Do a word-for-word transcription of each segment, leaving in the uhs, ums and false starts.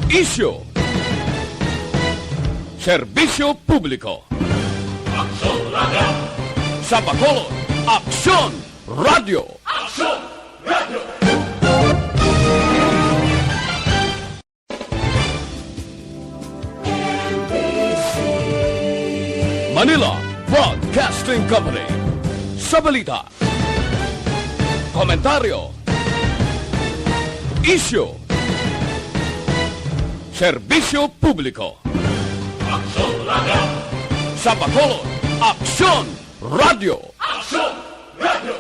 Isyu. Serbisyo publiko. Aksyon Radio. Sa Bacolod, Aksyon Radio. Aksyon Radio. Manila Broadcasting Company. Sa balita, komentaryo, isyu, serbisyo publiko. Aksyon Radio. Sa Bacolod, Aksyon Radio. Aksyon Radio.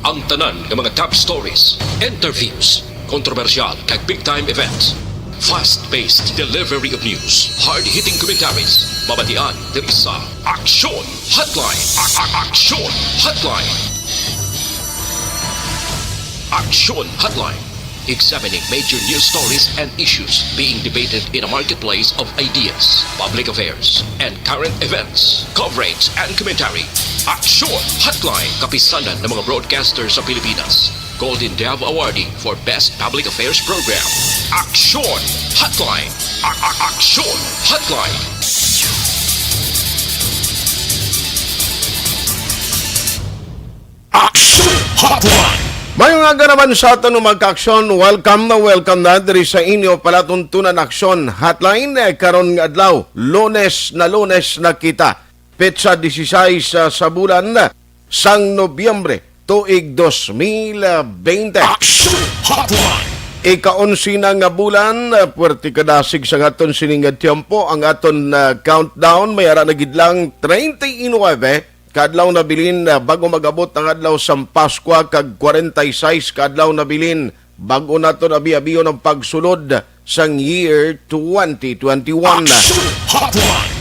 Ang tanan nga mga top stories, interviews, kontrobersyal kag big time events. Fast-paced delivery of news, hard-hitting commentaries, mabatian diri sa Aksyon Hotline. A- a- Aksyon Hotline. Aksyon Hotline. Examining major news stories and issues being debated in a marketplace of ideas, public affairs, and current events. Coverage and commentary. Aksyon Hotline. Kapisanan ng mga broadcaster sa Pilipinas. Golden Dove Awardee for Best Public Affairs Program. Aksyon Hotline. A- a- Aksyon Hotline. Aksyon Hotline. Maayong aga naman sa aton, mga kaaksyon. Welcome na welcome na diri sa inyo palatuntunan Aksyon Hotline, eh, karon nga adlaw, Lunes na Lunes na kita. Petsa dieciséis, ah, sa bulan, ah, sang Nobyembre, tuig dos mil bente. Aksyon Hotline. Ika-onse na nga bulan, ah, puwerte kadasig sa aton sining nga tiyempo. Ang aton, ah, countdown, may ara na gid lang treinta y nueve ka adlaw nabilin, ah, bago mag-abot ang adlaw sang Paskwa, kag kwarenta y seis ka adlaw nabilin bago naton abi-abihon ang pagsulod sang year twenty twenty-one. Aksyon Hotline.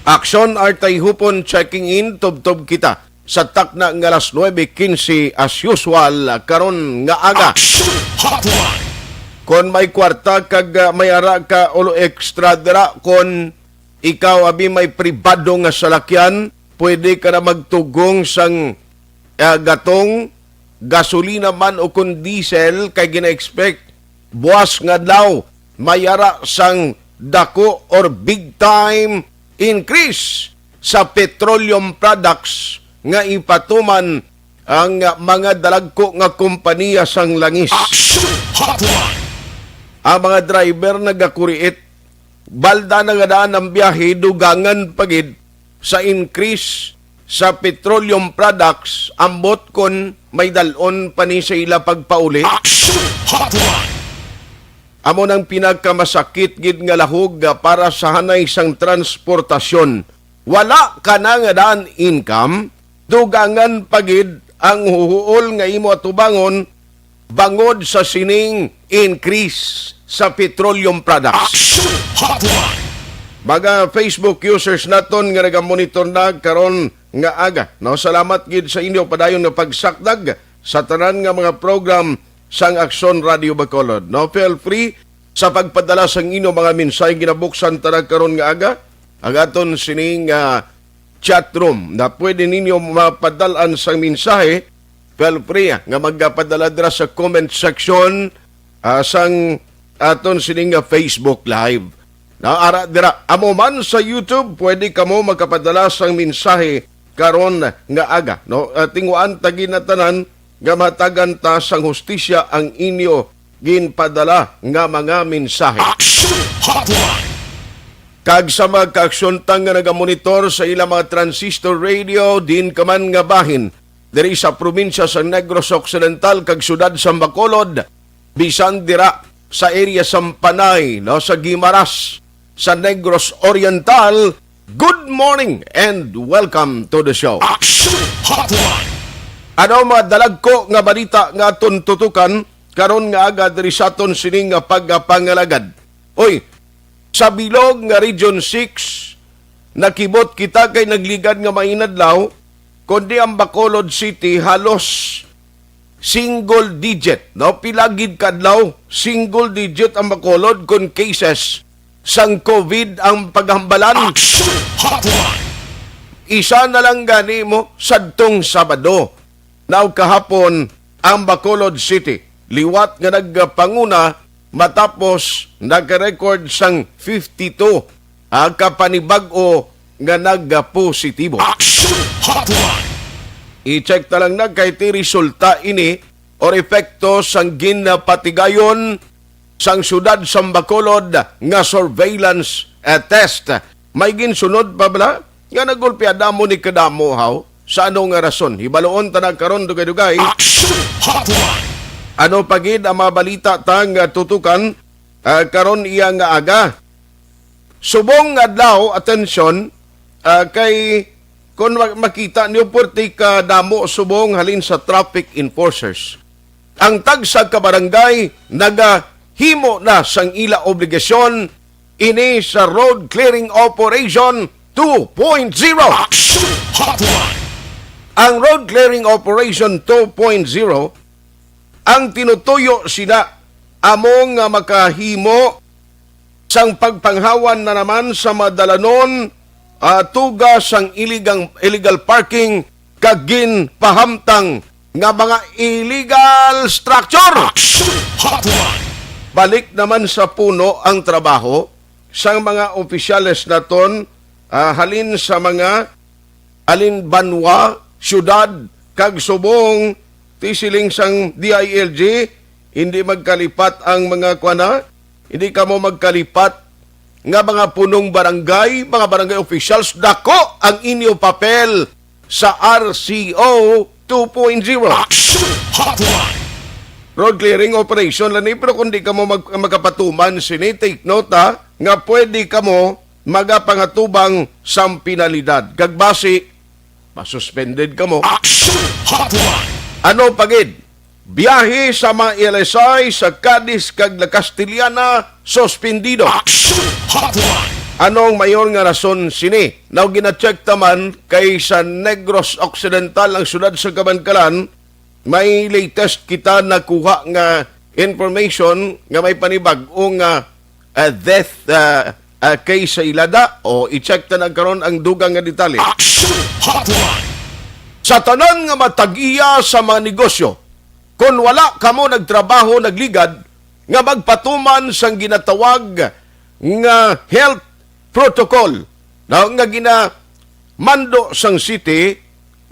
Aksyon, Artay Hupon checking in, tubtob kita sa takna nga alas nuebe quince as usual, ah, karon nga aga. Aksyon Hotline. Kon may kwarta kag, ah, may ara ka ulo extra dira, kon ikaw abi may pribado nga salakyan, pwede ka na magtugong sang, ah, gatong, gasolina man o kon diesel, kay gina-expect buas nga adlaw may ara sang dako or big time increase sa petroleum products nga ipatuman ang mga dalagko nga kompanya sang langis. Aksyon Hotline. Ang mga driver nagakuriit, balda na nga daan ang biyahe, dugangan pa gid sa increase sa petroleum products, ambot kon may dal-on pa ni sa ila pagpauli. Aksyon Hotline. Amo nang pinakamasakit gid nga lahog, ah, para sa hanay sang transportasyon. Wala ka na nga daan income, dugangan pa gid ang huhuol nga imo atubangon bangod sa sining increase sa petroleum products. Aksyon Hotline. Mga Facebook users naton nga nagamonitor na karon nga aga, no? Salamat gid sa inyo padayon nga pagsakdag sa tanan nga mga program sang Aksyon Radio Bacolod, no? Feel free sa pagpadala sang inyo mga mensahe. Ginabuksan ta na karon nga aga ang aton sining, ah, chat room na pwede ninyo mapadal-an sang mensahe. Feel free, ah, nga magpadala dira sa comment section, ah, sang aton sining, ah, Facebook Live. Na ara dira, amo man sa YouTube, pwede kamo makapadala sang mensahe karon nga aga, no? Ah, tinguhaan ta gid na tanan nga mahatagan ta sang hustisya ang inyo ginpadala nga mga mensahe. Aksyon Hotline. Kag sa mga kaaksyontang nga nagamonitor sa ilang mga transistor radio, diin ka man nga bahin, diri sa probinsya sa Negros Occidental kag siyudad sa Bacolod, bisan dira sa area sa Panay, no, sa Guimaras, sa Negros Oriental, good morning and welcome to the show. Aksyon Hotline. Ano mga dalagko nga balita nga aton tutukan karon nga aga diri sa aton sining nga pagpangalagad? Oy, sa bilog nga Region six, nakibot kita kay nagligad nga mainadlaw, kundi ang Bacolod City halos single digit, no? Pila gid ka adlaw, single digit ang Bacolod kon cases sang COVID ang paghambalan. Aksyon Hotline. Isa na lang gani mo sadtong Sabado. Now kahapon ang Bacolod City liwat nga nagpanguna matapos nagka-record sang fifty-two ang kapanibag-o nga nagpositibo. Action Hotline! I-check ta lang na kay ti resulta ini or epekto sang ginpatigayon sang siyudad sang Bacolod nga surveillance, eh, test. May ginsunod pa bala nga nagulpiada mo ni kadamo, haw? Sa ano nga rason? Hibaluon ta na karon, dugay-dugay. Action Hotline! Ano pa gid ang mga balita ta nga tutukan, ah, karon iya nga aga? Subong nga adlaw, atensyon, ah, kay kung ma-, makita niyo, purti ka damo subong halin sa traffic enforcers. Ang tagsa ka barangay nagahimo na sang ila obligasyon ini sa Road Clearing Operation two point zero. Action Hotline! Ang Road Clearing Operation two point zero, ang tinutuyo sina amo nga makahimo sang pagpanghawan na naman sa madalanon, ah, tuga sang iligang, illegal parking kag ginpahamtang nga mga illegal structure. Action Hotline! Balik naman sa puno ang trabaho sang mga opisyales naton, ah, halin sa mga halin banwa, siyudad, kag subong, ti siling sang D I L G, hindi magkalipat ang mga kuana, hindi kamo magkalipat nga mga punong barangay, mga barangay officials, dako ang inyo papel sa R C O two point zero. Action Hotline! Road clearing operation lang ni, pero kung di kamo mag-, magkapatuman sini, take note, ha, nga pwede kamo magapangatubang sang penalidad. Kag basi, masuspended kamo. Action Hotline! Ano pa gid? Biyahe sa mga L S I sa Cadiz kag La Castellana, suspendido. Action Hotline! Anong mayor nga rason sini? Now, gina-check ta man kay sa Negros Occidental ang siyudad sa Kabankalan, may latest kita nakuha nga information nga may panibag-o nga, ah, death, ah, ah, case sa ilada. O, i-check ta na karon ang dugang nga detalye. Action Hotline! Sa tanan nga matag-iya sa mga negosyo, kon wala kamo nagtrabaho, nagligad, nga magpatuman sang ginatawag nga health protocol na nga ginamando sang city,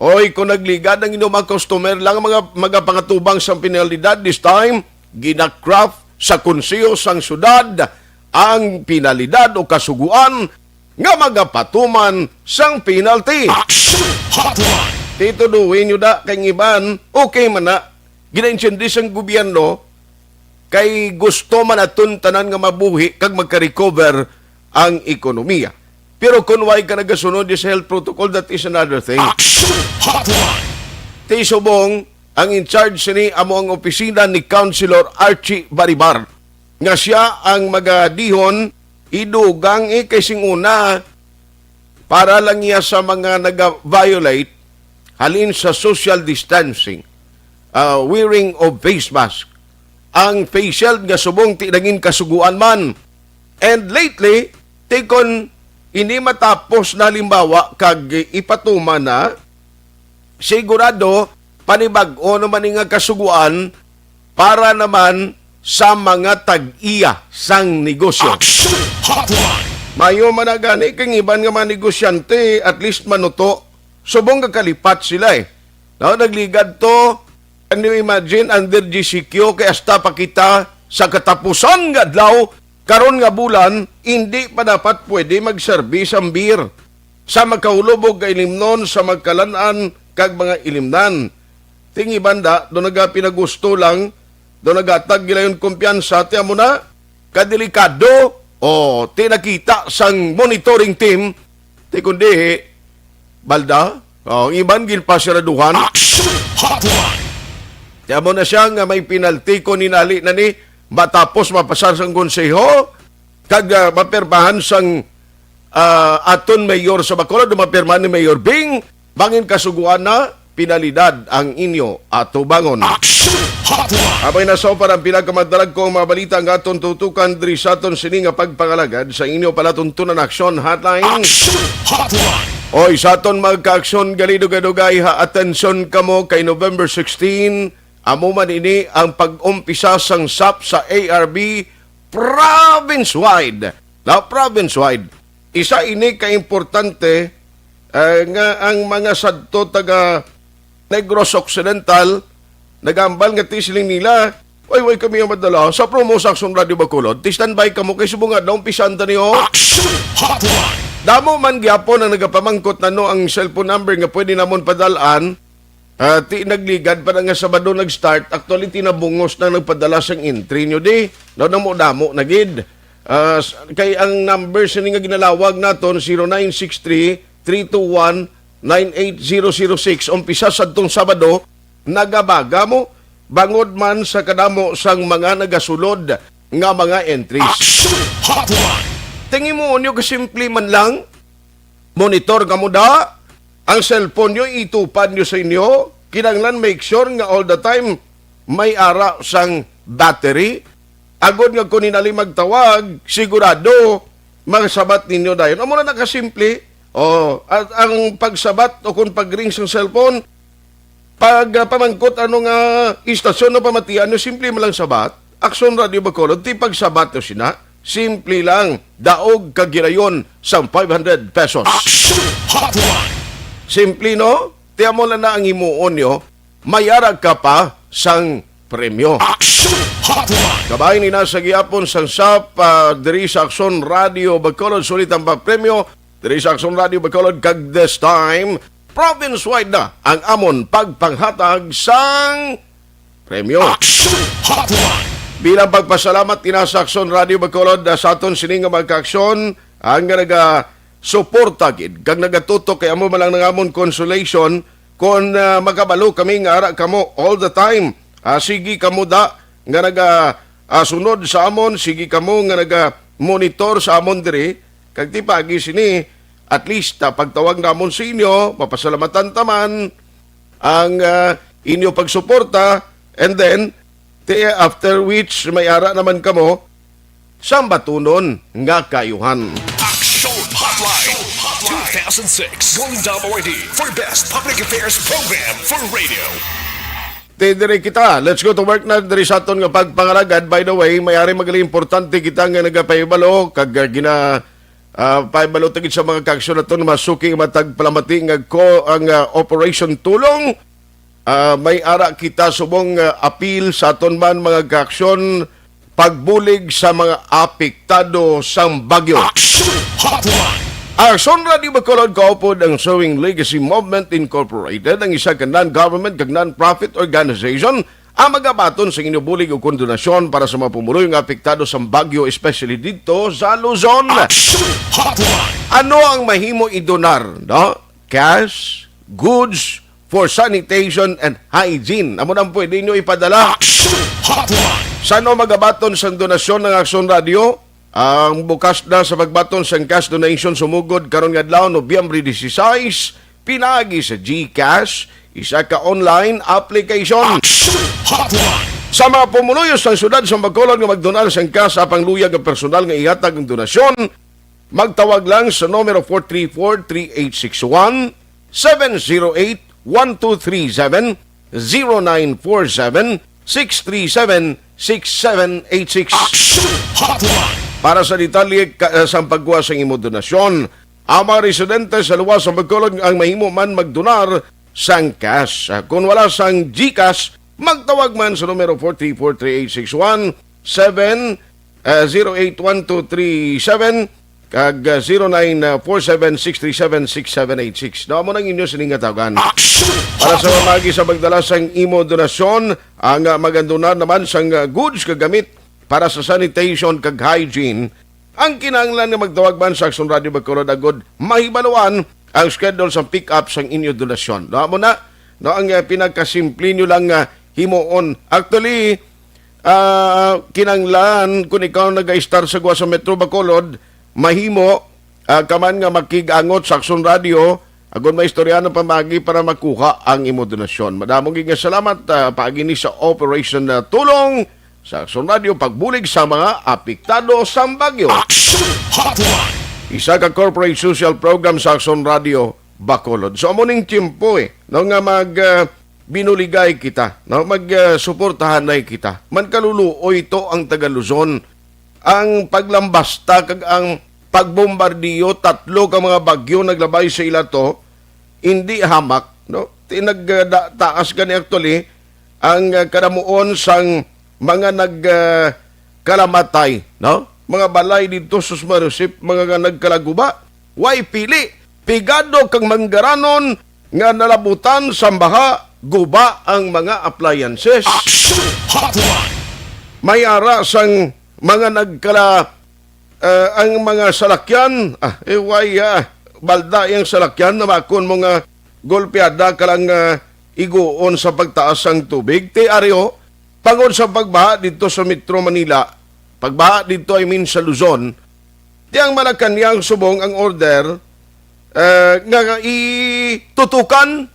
oy, kung nagligad ang inyong mga customer lang, mga magapangatubang sang penalidad, this time, gina-craft sa konseho sang syudad ang penalidad o kasuguan nga magapatuman sang penalty. Action Hotline! Tituduhin nyo da kay ang iban, okay man na. Ginaintindi sang gobyerno kay gusto man aton tanan nga mabuhi kag magka-recover ang ekonomiya. Pero kung way ka nagasunod sa health protocol, that is another thing. Action Hotline! Ti subong, ang in charge sini amo ang opisina ni Councilor Archie Baribar, nga sia ang magadihon idugang, eh, kay sing una, para lang iya sa mga naga-violate halin sa social distancing, ah, wearing of face mask, ang face shield nga subong ti nangin kasuguan man. And lately, ti kon ini matapos na, halimbawa, kag ipatuman na, sigurado, panibag-o naman ni nga kasuguan para naman sa mga tag-iya sang negosyo. Action Hotline! Mayo man na gani kay ang iban nga mga negosyante, at least manuto, subong nga kalipat sila, eh. Now, nagligad to, can you imagine, under G C Q, kay hasta pa kita sa katapusan nga adlaw, karon nga bulan, hindi pa dapat pwede mag-serve sang beer sa magkahulubog nga ilimnon, sa magkalan-an kag mga ilimnan. Ti ang iban da, do nagapinagusto lang, do nagatag gilayon kumpiyansa, ti amo na, kadelikado, o ti nakita sang monitoring team, ti kundi, balda, o, ang iban ginpasiraduhan. Action Hotline! Ti amo na siya nga may penalty kon hinali na ni matapos mapasar sang konseho, kag, ah, mapirmahan sang, ah, aton mayor sa Bacolod, mapirmahan ni Mayor Bing, bangin kasuguan na, penalidad ang inyo atubangon. Action Hotline! Abay na sa para ang pila ka madalagko nga mga balita nga aton tutukan diri sa aton sini nga pagpangalagad sa inyo palatuntunan Action Hotline. Action Hotline! Oy, sa aton mga kaaksyon, gali dugay-dugay ha, atensyon kamo kay November sixteen, amo man ini ang pag-umpisa sang sap sa A R B province-wide. Na province-wide. Isa ini ka importante, eh, nga ang mga sadto taga Negros Occidental nagambal nga ti siling nila, "Way, way kami ang madala sa promo sa Aksyon Radio Bacolod. Ti standby kamo kay subong nga daw umpisan ta niyo." Action Hotline. Damo man gyapon ang nagapamangkot na no ang cellphone number nga pwede namon padalaan. Ah, ti nagligad pa na nga Sabado nag-start. Actually, tinabungos na nagpadala sang entry nyo di. No, damo-damo na gid. Ah, s- kay ang number sini nga ginalawag naton, zero nine six three, three two one, nine eight zero zero six. Umpisa sa tong Sabado, nagabaga mo bangod man sa kadamo sang mga nagasulod nga mga entries. Action Hotline. Tingin mo, unyo kasimple man lang, monitor kamo da, ang cellphone nyo, itupad nyo sa inyo. Kinahanglan make sure nga all the time may ara sang battery. Agod nga kung hinali magtawag, sigurado, masabat ninyo dayon. Amo na nakasimple. Oh, at ang pagsabat o kung pag-ring sang cellphone, pag, ah, pamangkot ano nga istasyon o pamatian nyo, simple mo lang sabat. Aksyon Radio Bacolod, ti pagsabat nyo sina, simple lang, daog kag ginayon sang five hundred pesos. Action Hotline. Simple, no? Ti amo lang na ang himuon nyo, mayara ka pa sang premyo. Action Hotline. Kabay ni nasa gihapon sang sap, ah, diri sa Aksyon Radio Bacolod, sulit ang papremyo diri sa Aksyon Radio Bacolod, kag this time, province-wide na ang amon pagpanghatag sang premyo. Action Hotline. Bilang pagpasalamat, ina sa Aksyon Radio Bacolod, ah, sa aton sini nga mga kaaksyon, ang nga naga-suporta gid kag nagatutok kay amo man lang nangamon consolation, kon, ah, makabalo kami nga ara kamo all the time. Ah, sige kamo da nga naga, ah, sunod sa amon, sige kamo nga naga-monitor sa amon diri, kag ti paagi sini, at least, ah, pagtawag namon sa inyo, mapasalamatan ta man ang, ah, inyo pagsuporta, and then, ti-, after which, may ara naman kamo sa batunon nga kaayuhan. Action Hotline two thousand six, Golden Dome Awardee for Best Public Affairs Program for Radio. Ti diri kita. Let's go to work na diri sa aton nga pagpangalagad. By the way, may ari magaling importante kita nga nagapahibalo kag, ah, gina, ah, pahibalo ta gid sa mga kaaksyon naton masuking matag palamati nga ko ang, ah, Operation Tulong. Ah, may ara kita subong, ah, apil sa aton man mga kaaksyon pagbulig sa mga apektado sang bagyo. Action Hotline. Aksyon Radio Bacolod kaupod ang Sowing Legacy Movement Incorporated, ang isa ka non-government kag non-profit organization ang magabaton sa inyo bulig o kondonasyon para sa mga pumuluyo nga apektado sang bagyo, especially dito sa Luzon. Action Hotline. Ano ang mahimo idonar, no? Cash, goods for sanitation and hygiene. Amo nang pwede nyo ipadala. Action Hotline. Sano magabaton sang donasyon ng Aksyon Radio? Ang bukas na sa pagbaton sang cash donation sumugod karon nga adlaw, Nobyembre dieciséis, pinaagi sa GCash, isa ka online application. Action Hotline. Sa mga pumuluyo sa siyudad sa Bacolod nga magdonar sang cash sa pangluyag nga personal nga ihatag ang donasyon, magtawag lang sa numero four three four, three eight six one, seven zero eight, one two three seven, zero nine four seven, six three seven, six seven eight six. Action Hotline. Para sa detalye ka, sa pagkuha sa imo donasyon, ang mga residente sa luwas sa Bacolod ang mahimo man magdonar sang cash. Kung wala sang GCash, magtawag man sa numero four three four, three eight six one, seven, ah, zero eight one two three seven kag, ah, zero nine four seven, six three seven, six seven eight six. Daw mo nang inyo sining nga tawagan. Action! Para sa mamagi sa pagdala sang imo donasyon, ang, ah, magandunan naman sang, ah, goods kag gamit para sa sanitation kag hygiene, ang kinahanglan nga magtawag man sa Aksyon Radio Bacolod agod mahibaluan ang schedule sa pick-up sang inyo donasyon. No, amo na, no, ang, ah, pinakasimple nyo lang nga himuon. Actually, ah, kinahanglan kung ikaw nag-istar sa guwa sa Metro Bacolod, mahimo, ah, ka man nga makig-angot sa Aksyon Radio, agod maistorya ang pamagi para makuha ang imo donasyon. Madamo gid nga salamat, ah, paagi ni sa Operation, ah, Tulong sa Aksyon Radio pagbulig sa mga apektado sa bagyo. Action Hotline. Isa ka corporate social program sa Aksyon Radio Bacolod. So, amo ning tiyempo, eh, no, nga mag, ah, binuligay kita, no? Mag, ah, suportahanay kita. Man kaluluoy to ang taga Luzon. Ang paglambasta kag ang pagbombardiyo, tatlo ka mga bagyo naglabay sa ila to, hindi hamak, no? Ti-, nag, ah, da-, taas gani actually ang, ah, kadamuon sang mga nag, ah, kalamatay, no? Mga balay didto sa Sumarusip, mga nga nagkalaguba. Way pili, pigado kag manggaranon nga nalabutan sang baha, guba ang mga appliances. Action Hotline! May ara sang mga nagkala, ah, ang mga salakyan, ah, eh, way, ah, balda yang salakyan, namakon mo nga golpeada ka lang, ah, iguon sa pagtaas sang tubig. Ti ari, oh, bangod sa pagbaha didto sa Metro Manila, pagbaha didto, I mean, sa Luzon, ti ang Malacañang subong ang order, eh, nga itutukan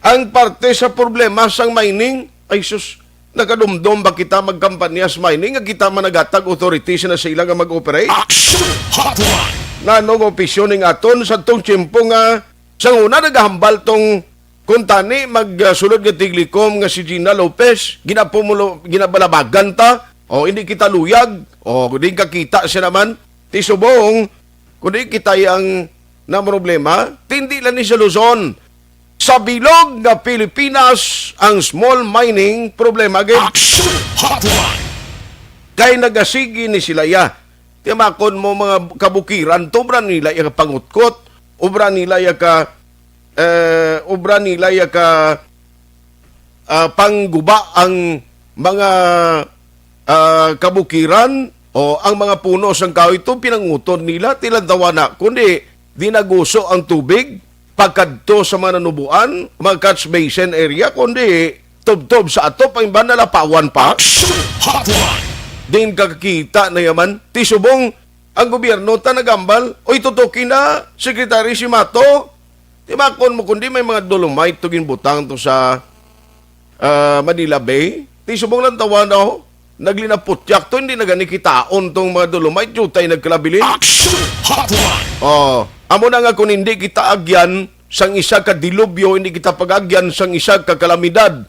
ang parte sa problema sang mining. Ay sus, nakadumdom ba kita magkampanya sa mining nga kita man nagatag authority sina sa ila nga mag-operate? Action Hotline! Nano nga opisyon ning aton sa tong tiyempo nga sa una nagahambal tong kuntani magsulod nga tiglikom nga si Gina Lopez, ginapumulo-, ginabalabagan ta, o hindi kita luyag, o di kakita siya naman, ti subong, kundi kita ang na problema, tindi lang ni sa Luzon. Sa bilog nga Pilipinas, ang small mining problema gid. Action Hotline! Kay nagasigi ni sila ya. Timakon mo mga kabukiran, to obra nila ya ka pangutkot, obra nila ya ka, eh, obra nila ya ka, ah, pangguba ang mga, ah, kabukiran o ang mga puno sang kahoy to pinanguton nila, tilantawa na, kundi dinaguso ang tubig pagkadto sa mga nanubuan, mga catch basin area, kundi tubtob sa atop ang iban nalapawan pa. Action Hotline! Din kakita na yaman, ti subong ang gobyerno ta nagambal, oy, tutuki na, Secretary, si Mato. Timakon mo, kundi may mga dolomite to ginbutang to sa, ah, Manila Bay. Ti subong lang tawa na, oh. Naglinaputyak to, hindi na gani kitaon tong mga dolomite, jutay nagkalabilin. Action Hotline! Oh, amo na nga kung hindi kita agyan sang isa ka dilubyo, hindi kita pag-agyan sang isa ka kalamidad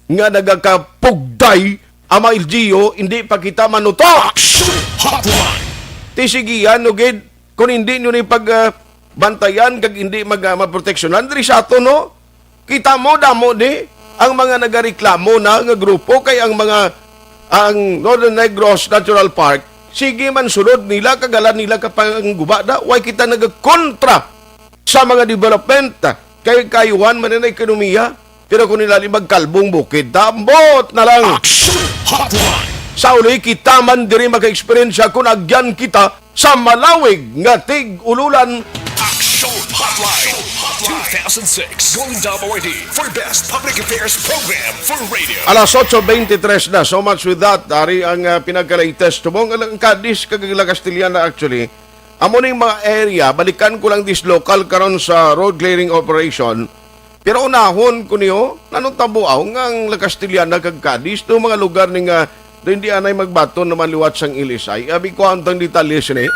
nga nagakapugday, ama L G U, hindi pa kita manuto. Action Hotline! Ti sigihan, no, gid, kung hindi nyo ni pag, ah, bantayan kag hindi mag, ah, maproteksyonan diri sa ato, no? Kita mo, damo di ang mga nagareklamo na nga grupo kay ang mga, ang Northern Negros Natural Park, sige man sulod nila, kagalan nila kapangguba da. Why kita nagakontra sa mga development? Kay kayuhan man ang ekonomiya, pero kung nila ni magkalbong bukid, tambot na lang. Action Hotline! Sa uli, kita man diri maka-eksperyensya kung agyan kita sa malawig nga tig-ululan. Action Hotline two thousand six Golden Dome Awardee for Best Public Affairs Program for Radio. Alas otso beintitres na. So much with that. Ari ang, ah, pinagka-latest. Tumong ang Cadiz kag La Castellana actually. Amo ning mga area, balikan ko lang this local karon sa road clearing operation. Pero unahon ko niyo, nanong tabuaw nga ang La Castellana kag Cadiz, to mga lugar ni nga, do hindi anay magbaton naman liwat sang L S I. Abi ko ang tang detalye sini.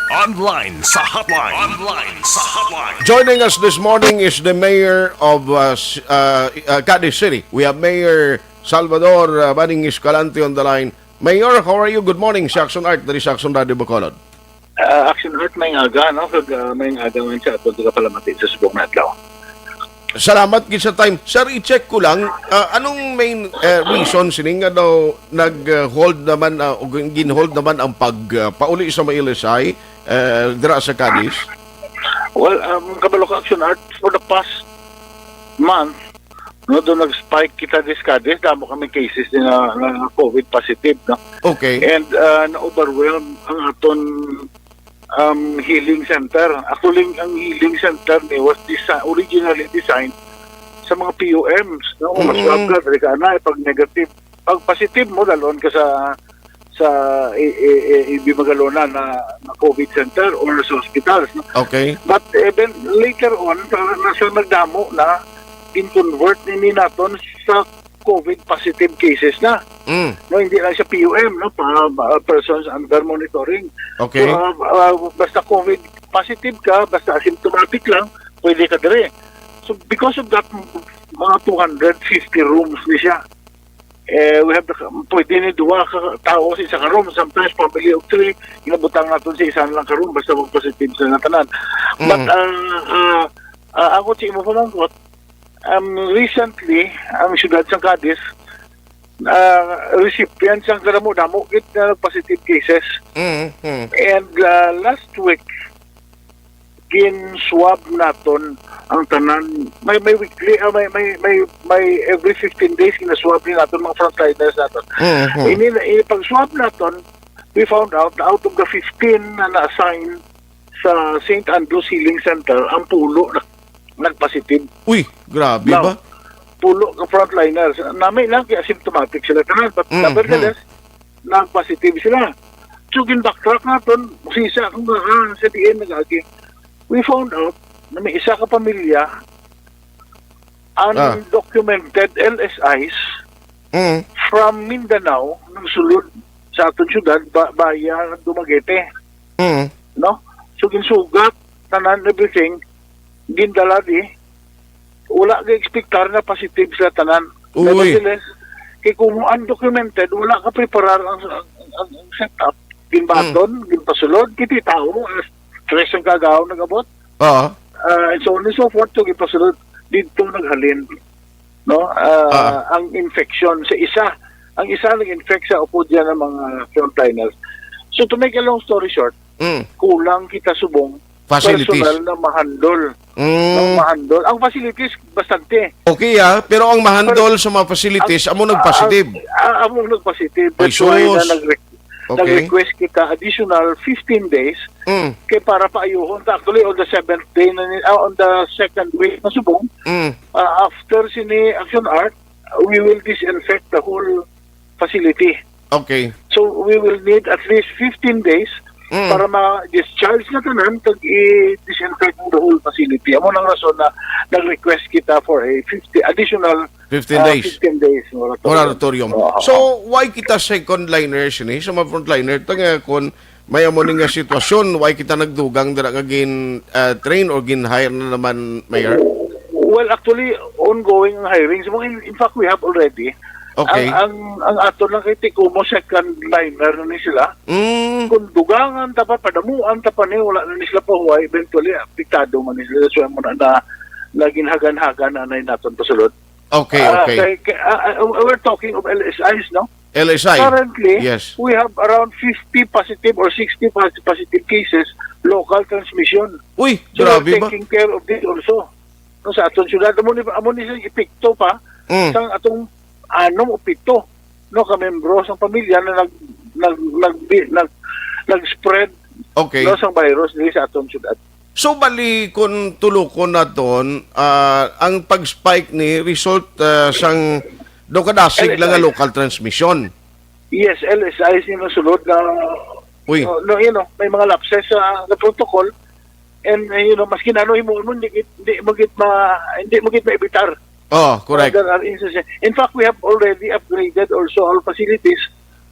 Online sa hotline. Online sa hotline. Joining us this morning is the mayor of, uh, s-, uh, uh, Cadiz City. We have Mayor Salvador, uh, Baning Escalante on the line. Mayor, how are you? Good morning. Si Action Art, diri sa Action Radio Bacolod. Ah, Action Art, may aga, no? Kag, ah, may aga man sa aton nga palamati sa subong nga adlaw. Salamat gid sa time. Sir, i-check ko lang, ah, anong main, eh, reason sini nga daw nag-hold naman, ah, o gin-, gin-hold naman ang pag, ah, pauli sa may L S I, eh, dira sa Cadiz? Well, um, kabalo ka, Action Art, for the past month, no, do nag-spike kita diri sa Cadiz, damo kami cases nga, nga COVID positive, no? Okay. And, uh, na-overwhelm ang aton, um, healing center. Actually, ang healing center ni was desi-, originally designed sa mga P U Ms, no? Kung Mm. ma-swab ka, dali ka na, pag negative. Pag positive mo, dalon ka sa, sa i-, i-, i-, ibi magalonan na, na COVID center or sa hospitals, no? Okay. But even later on, sa, na siya nagdamo na, in-convert nini naton sa COVID positive cases na. Mm. No, hindi lang sa P U M, no, pa, pa, persons under monitoring. Okay. So, uh, uh, basta COVID positive ka, basta asymptomatic lang, pwede ka dire. So, because of that, mga two hundred fifty rooms ni siya. Eh, we have the, pwede ni duha ka tao sa isa ka room, sometimes family of three, inabutang naton sa isa lang ka room, basta mag-positive sa tanan. But, Mm. ah, ah, ah, ako si imo pamangkot, um, recently, ang siyudad sang Cadiz, ah, recipient sang kadamo-damo gid na positive cases. Mm, mm. And, ah, last week, gin-swab naton ang tanan. May, may weekly, ah, may, may, may, may every fifteen days gina-swab ni naton mga frontliners naton. Mm, mm. Ini na, ini pag-swab naton, we found out na out of the fifteen na na-assign sa Saint Andrew's Healing Center, ang pulo na nag-positive. Uy, grabe Now, ba? pulo ka frontliners. Nami lang kay asymptomatic sila tanan, but Mm, nevertheless, nag-positive sila. So, gin-backtrack naton, sisa akong nga, ah, sa diin nag-agi. We found out na may isa ka pamilya, Ah. undocumented L S Is Mm. from Mindanao, nagsulod sa aton syudad, ba-, via Dumaguete. Mm. No? So, ginsugat, tanan, everything, gindala di, wala ga-expectar na positive sila tanan. Uy. Nevertheless, kay kung undocumented, wala ka preparar ang, ang, ang, ang setup. Ginbaton, Mm. ginpasulod, kiti tao, as stress ang kagaw nag-abot. Oo. Ah, and so on and so forth, so ginpasulod, dito naghalin, no? Ah, Ah. ang infection sa isa. Ang isa nag-infect sa upod dyan ng mga frontliners. So, to make a long story short, Mm. kulang kita subong Facilities. personal na mahandol. Mm. No, mahandol. Ang facilities, bastante. Okay, ah. Pero ang mahandol Pero sa mga facilities, ang, amo nag-positive. ang, ah, amo nag-positive. Ay, That's why na sus. nag-re-, Okay. nag-request kita additional fifteen days Mm. kay para paayuhon ta. Actually, on the seventh day na ni, ah, on the second week na subong, Mm. ah, after sini Action Art, we will disinfect the whole facility. Okay. So, we will need at least fifteen days Mm. para ma-discharge na tanan kag i-disinfect the whole facility. Amo nang rason na nag-request kita for a fifty, additional, Fifteen ah, days. fifteen days moratorium. Moratorium. Oo. So, why kita second liners ni sa mga frontliner? Ta nga kung may amo ni nga sitwasyon, why kita nagdugang dira nga gin, ah, train or gin-hire na naman, Mayor? Well, actually, ongoing ang hiring. So, in, in fact, we have already. Okay. Ang, ang, ang ato lang kay Tikumo second liner na ni sila. Mm. Kung dugangan ta pa, padamuan ta pa ni, wala na ni sila pahuway, eventually, apektado man ni sila. So, mo na, na, na ginhagan-hagan na, na naton pasulod. Okay, Ah, okay. kay, kay, ah, ah, we're talking of L S Is, no? L S I. Currently, Yes. we have around fifty positive or sixty pos-, positive cases, local transmission. Uy, So, we're grabe ba? taking care of this also. No, sa aton syudad, amo ni, amo ni sing epekto pa Mm. sang atong anom o pito, no, ka membro sang pamilya na nag, nag, nag, nag, nag-spread, Okay. no, sang virus diri sa aton syudad. So, bali, kung tulukon naton, ah, ang pag-spike ni result, ah, sang daw kadasig L S I. lang nga local transmission. Yes, L S I sing nasulod na, Uy. no, no, you know, may mga lapses sa, sa protocol, and, uh, you know, maski na ano himuon mo, hindi, hindi mo gid ma-, hindi mo gid maibitar. Oh, correct. There are instances. In fact, we have already upgraded also our facilities.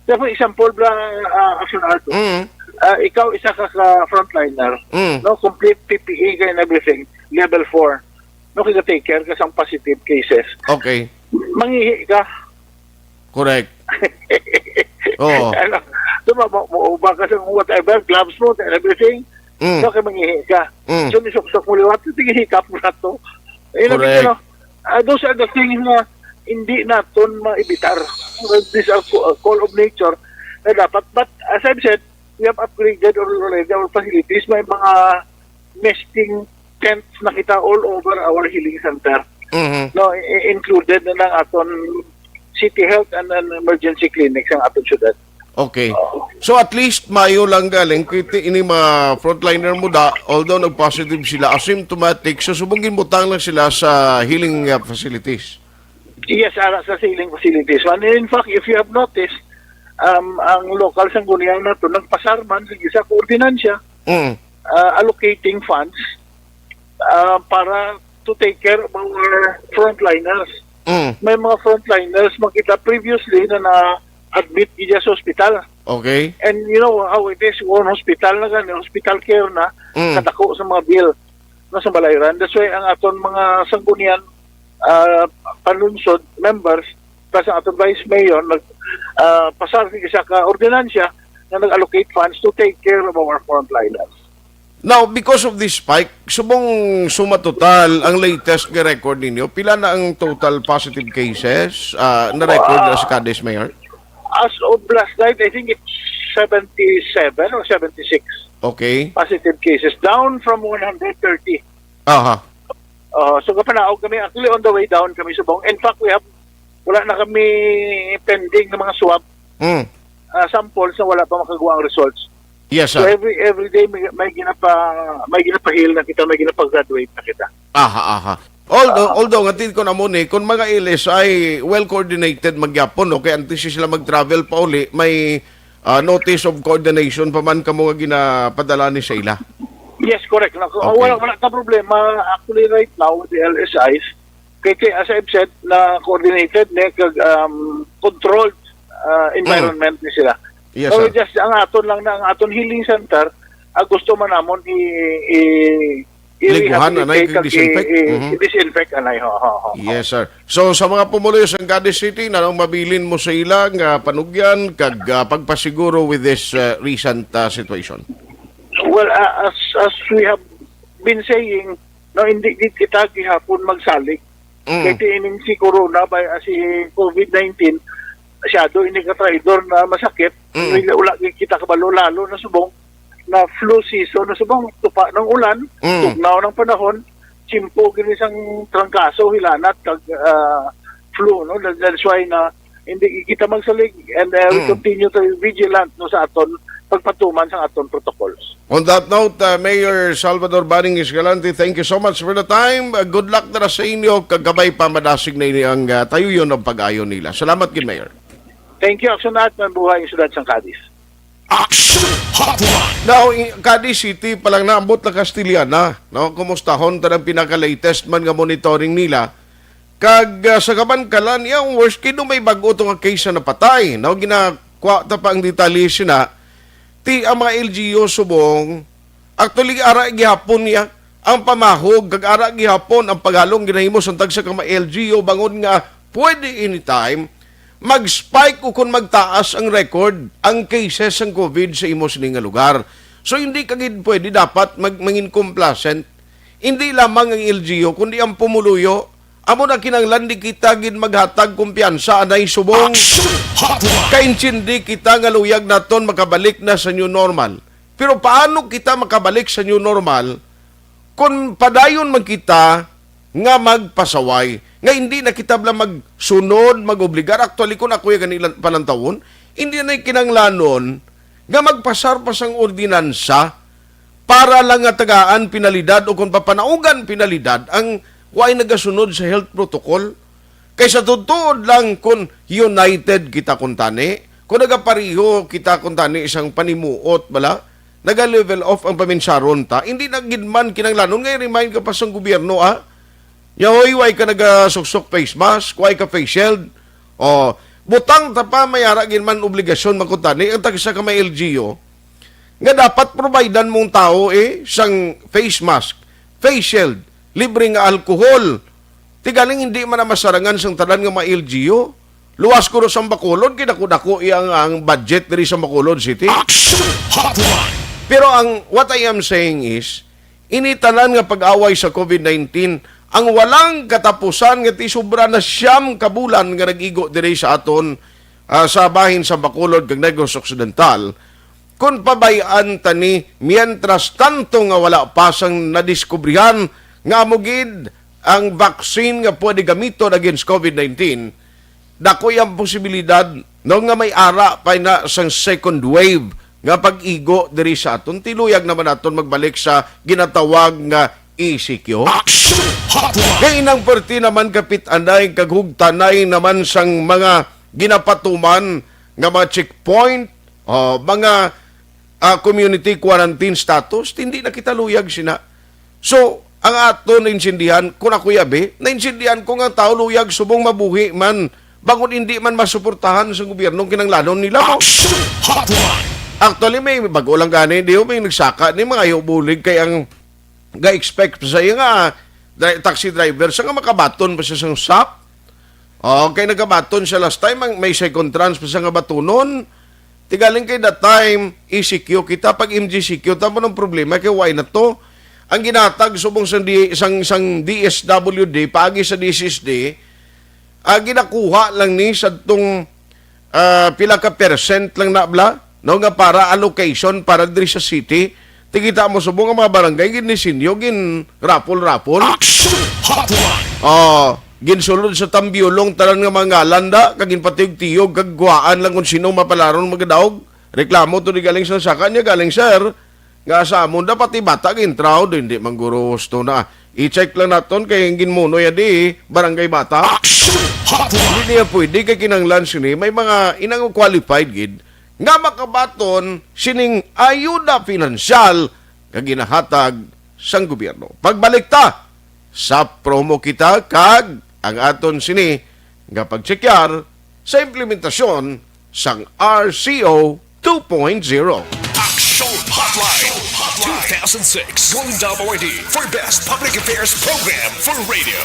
So, for example, bla, ah, Action Art, Mm. ah, ikaw isa ka, ka frontliner, Mm. no, complete P P E ka and everything, level four, no, kaya take care ka sang positive cases. Okay. Mangihi ka. Correct. Oo. Ano, so, ma-, ma-, mauba ka sa whatever, gloves mo and everything. Mm. So, kay mangihi ka. Mm. So, nisuksok mo liwat, so, tingihikap mo na to. You know, Correct. you know, ah, those are the things na hindi naton maibitar. Well, these are co-, uh, call of nature na dapat. But, as I've said, we have upgraded already our facilities. May mga nesting tents na kita all over our healing center. Mhm. No, i-, i-, included na ng aton city health and, and emergency clinics ang aton syudad. Okay. Oo. So, at least mayo lang galing kiti ini mga frontliner mo da, although nag-positive sila, asymptomatic, so subong ginbutang lang sila sa healing, uh, facilities. Yes, ara sa healing facilities. And in fact, if you have noticed, um, ang lokal sangguniang nato nagpasar man sa isa ka ordinansya, Mm. uh, allocating funds, uh, para to take care of our frontliners. Mm. May mga frontliners man kita previously na na-admit gid sa ospital. Okay. And you know how it is, kung hospital na gani, hospital care na, Mm. kadako sa mga bill na sa balayran. That's why ang aton mga sanggunian, ah, panlungsod, members, plus ang aton vice mayor, nag, ah, pasar sa isa ka ordinansya na nag-allocate funds to take care of our frontliners. Now, because of this spike, subong suma total, ang latest nga record ninyo, pila na ang total positive cases, ah, na-record na sa Cadiz, Mayor? As of last night, I think it's seventy-seven or seventy-six Okay. positive cases, down from one hundred thirty. Aha. Uh, so, kapanaog kami, actually, on the way down kami subong. In fact, we have, wala na kami pending na mga swab, Mm. ah, samples na wala pa makagawa ang results. Yes, So, sir. every, every day may, may ginapa, may ginapahil na kita, may ginapa-graduate na kita. Aha, aha. Although, Ah. although nga tin ko na mo ni, kung mga L S I, well coordinated magyapon, no? Kay antes sila mag-travel pa uli, may, ah, notice of coordination pa man kamo nga ginapadala ni sa ila. Yes, correct. Na, Okay. wala, wala ka problema. Actually, right now, with the L S Is, kay, kay, as I've said, na coordinated, ne, kag, um, controlled, ah, Mm. environment ni sila. Yes, So, sir. just ang aton lang na, ang aton healing center, ah, gusto man namon i, i, Liguhan, anay, i-rehabilitate kag kag disinfect. i, i, Mhm. disinfect, anay, ho, ho, ho, ho. Yes, sir. So, sa mga pumuluyo sa Cadiz City, na nang mabilin mo sa ila nga panugyan, kag, ah, pagpasiguro with this, ah, recent, ah, situation? Well, ah, as, as we have been saying, no, hindi gid kita gihapon magsalig. Mm. Kay ti ining si corona, bay, ah, si covid nineteen, masyado ini ka traidor na masakit. Mm. Wala, wala gid kita kabalo, lalo na subong na flu season, na subong tupa ng ulan, Mm. tugnaw ng panahon, tsimpo gini sang trangkaso, hilanat, kag, ah, flu, no? That, that's why na hindi kita magsalig, and, uh, we Mm. continue to be vigilant, no, sa aton pagpatuman sa aton protocols. On that note, uh, Mayor Salvador Banning Escalante, thank you so much for the time. Uh, good luck na sa inyo, kag kabay pa madasig na ini ang, uh, tayuyon ng pag-ayo nila. Salamat gid, Mayor. Thank you, Action At, mabuhay ang siyudad sang Cadiz. Action Hotline. Now, i-, Cadiz City pa lang naabot na Castiliana, no? Kumustahon ta ang pinaka-latest man nga monitoring nila. Kag, ah, sa kabankalan, iya ang worst kay do may bag-o to nga case na napatay. No, ginakwa ta pa ang detalye sina. Ti ang mga L G U subong, actually, ara gihapon niya ang pamahog, kag ara gihapon ang paghalong ginahimo sang tagsa ka mga L G U bangon nga pwede anytime mag-spike o kung magtaas ang record, ang cases sang covid sa imo sini nga lugar. So, hindi ka gid pwede dapat mag-, mangin complacent. Hindi lamang ang L G U, kundi ang pumuluyo. Amo na kinahanglan di kita gid maghatag kumpiyansa anay subong. Action Hotline. Kaintindi kita nga luyag naton makabalik na sa new normal. Pero paano kita makabalik sa new normal kung padayon man kita nga magpasaway, nga hindi na kita bala magsunod, mag-obligar? Actually, kung ako yung ganilang panantawon, hindi na kinahanglanon nga magpasar pa sang ordinansa para lang nga tagaan penalidad o kung papanaugan penalidad ang way nagasunod sa health protocol. Kay sa tuod lang, kung united kita kuntani, kung nagapareho kita kuntani isang panimuot, bala, naga-level off ang paminsaron ta, hindi na gid man kinahanglanon nga i-remind ka pa sang gobyerno, ah. Nya, hoy, way ka nagasuksok face mask, way ka face shield. O, butang ta pa, may ara gid man obligasyon man kuntani ang tagsa ka may L G U nga dapat providean mong tao, eh, sang face mask, face shield, libre nga alcohol. Ti galing hindi man na masarangan sang tanan nga mga L G U. Luwas ko sa Bacolod, kay dako-dako iya ang, ang budget diri sa Bacolod City. Action Hotline. Pero ang, what I am saying is, ini tanan nga pag-away sa covid nineteen, ang walang katapusan nga ti sobra na siyam ka bulan nga nag-igo diri sa aton, ah, sa bahin sa Bacolod kag Negros Occidental, kung pabayaan ta ni, mientras tanto nga wala pa sang nadiskubrihan nga amo gid ang vaccine nga pwede gamiton against covid nineteen, dako ang posibilidad, no, nga may ara pa na sang second wave nga pag-igo diri sa aton. Ti luyag naman naton magbalik sa ginatawag nga E C Q. Action Hotline. Kay inang perti naman kapit-anay kag hugtanay naman sang mga ginapatuman nga mga checkpoint, o mga, ah, community quarantine status, hindi na kita luyag sina. So, ang aton naintindihan, kung ako yabi, naintindihan ko nga tao luyag subong mabuhi man Bangod hindi man masuportahan sa gobyerno ang kinahanglanon nila mo. Action Hotline! Actually, may bago lang gani, di may nagsaka ni mga bulig kay ang ga-expect pa sa iya nga dri-, taxi driver sa nga makabaton pa siya sa stop. Oh, kay nagabaton siya last time, ang may second chance pa siya nga batunon. Tigaling kay that time, E C Q kita, pag M G C Q, tamo ng problema kay why na to? Ang ginatag subong sang, D, sang, sang D S W D, paagi sa D S S D, ah, ginakuha lang ni sa tong, ah, pila ka percent lang na bla, no, nga para allocation para diri sa city. Tikita mo subong ang mga barangay, gin-disenyo, gin raffle-raffle. Action Hotline! Oh, ginsulod sa tambiulong tanan nga mga ngalan da, kag ginpatiyog-tiyog, kag guwaan lang kung sino mapalaron magadaog. Reklamo to di galing sa saka niya, galing, sir, nga sa amon da pati bata gintraw, hindi man guro husto na. I-check lang naton kay ang ginmuno ya di, barangay bata. Action Hotline! Hindi niya pwede kay kinanglan sini, may mga inang qualified gid nga makabaton sining ayuda pinansyal nga ginahatag sang gobyerno. Pagbalik ta sa promo kita kag ang aton sini nga pagtsekyar sa implementasyon sang R C O two point zero. Action Hotline two thousand six Golden Dome Awardee for Best Public Affairs Program for Radio.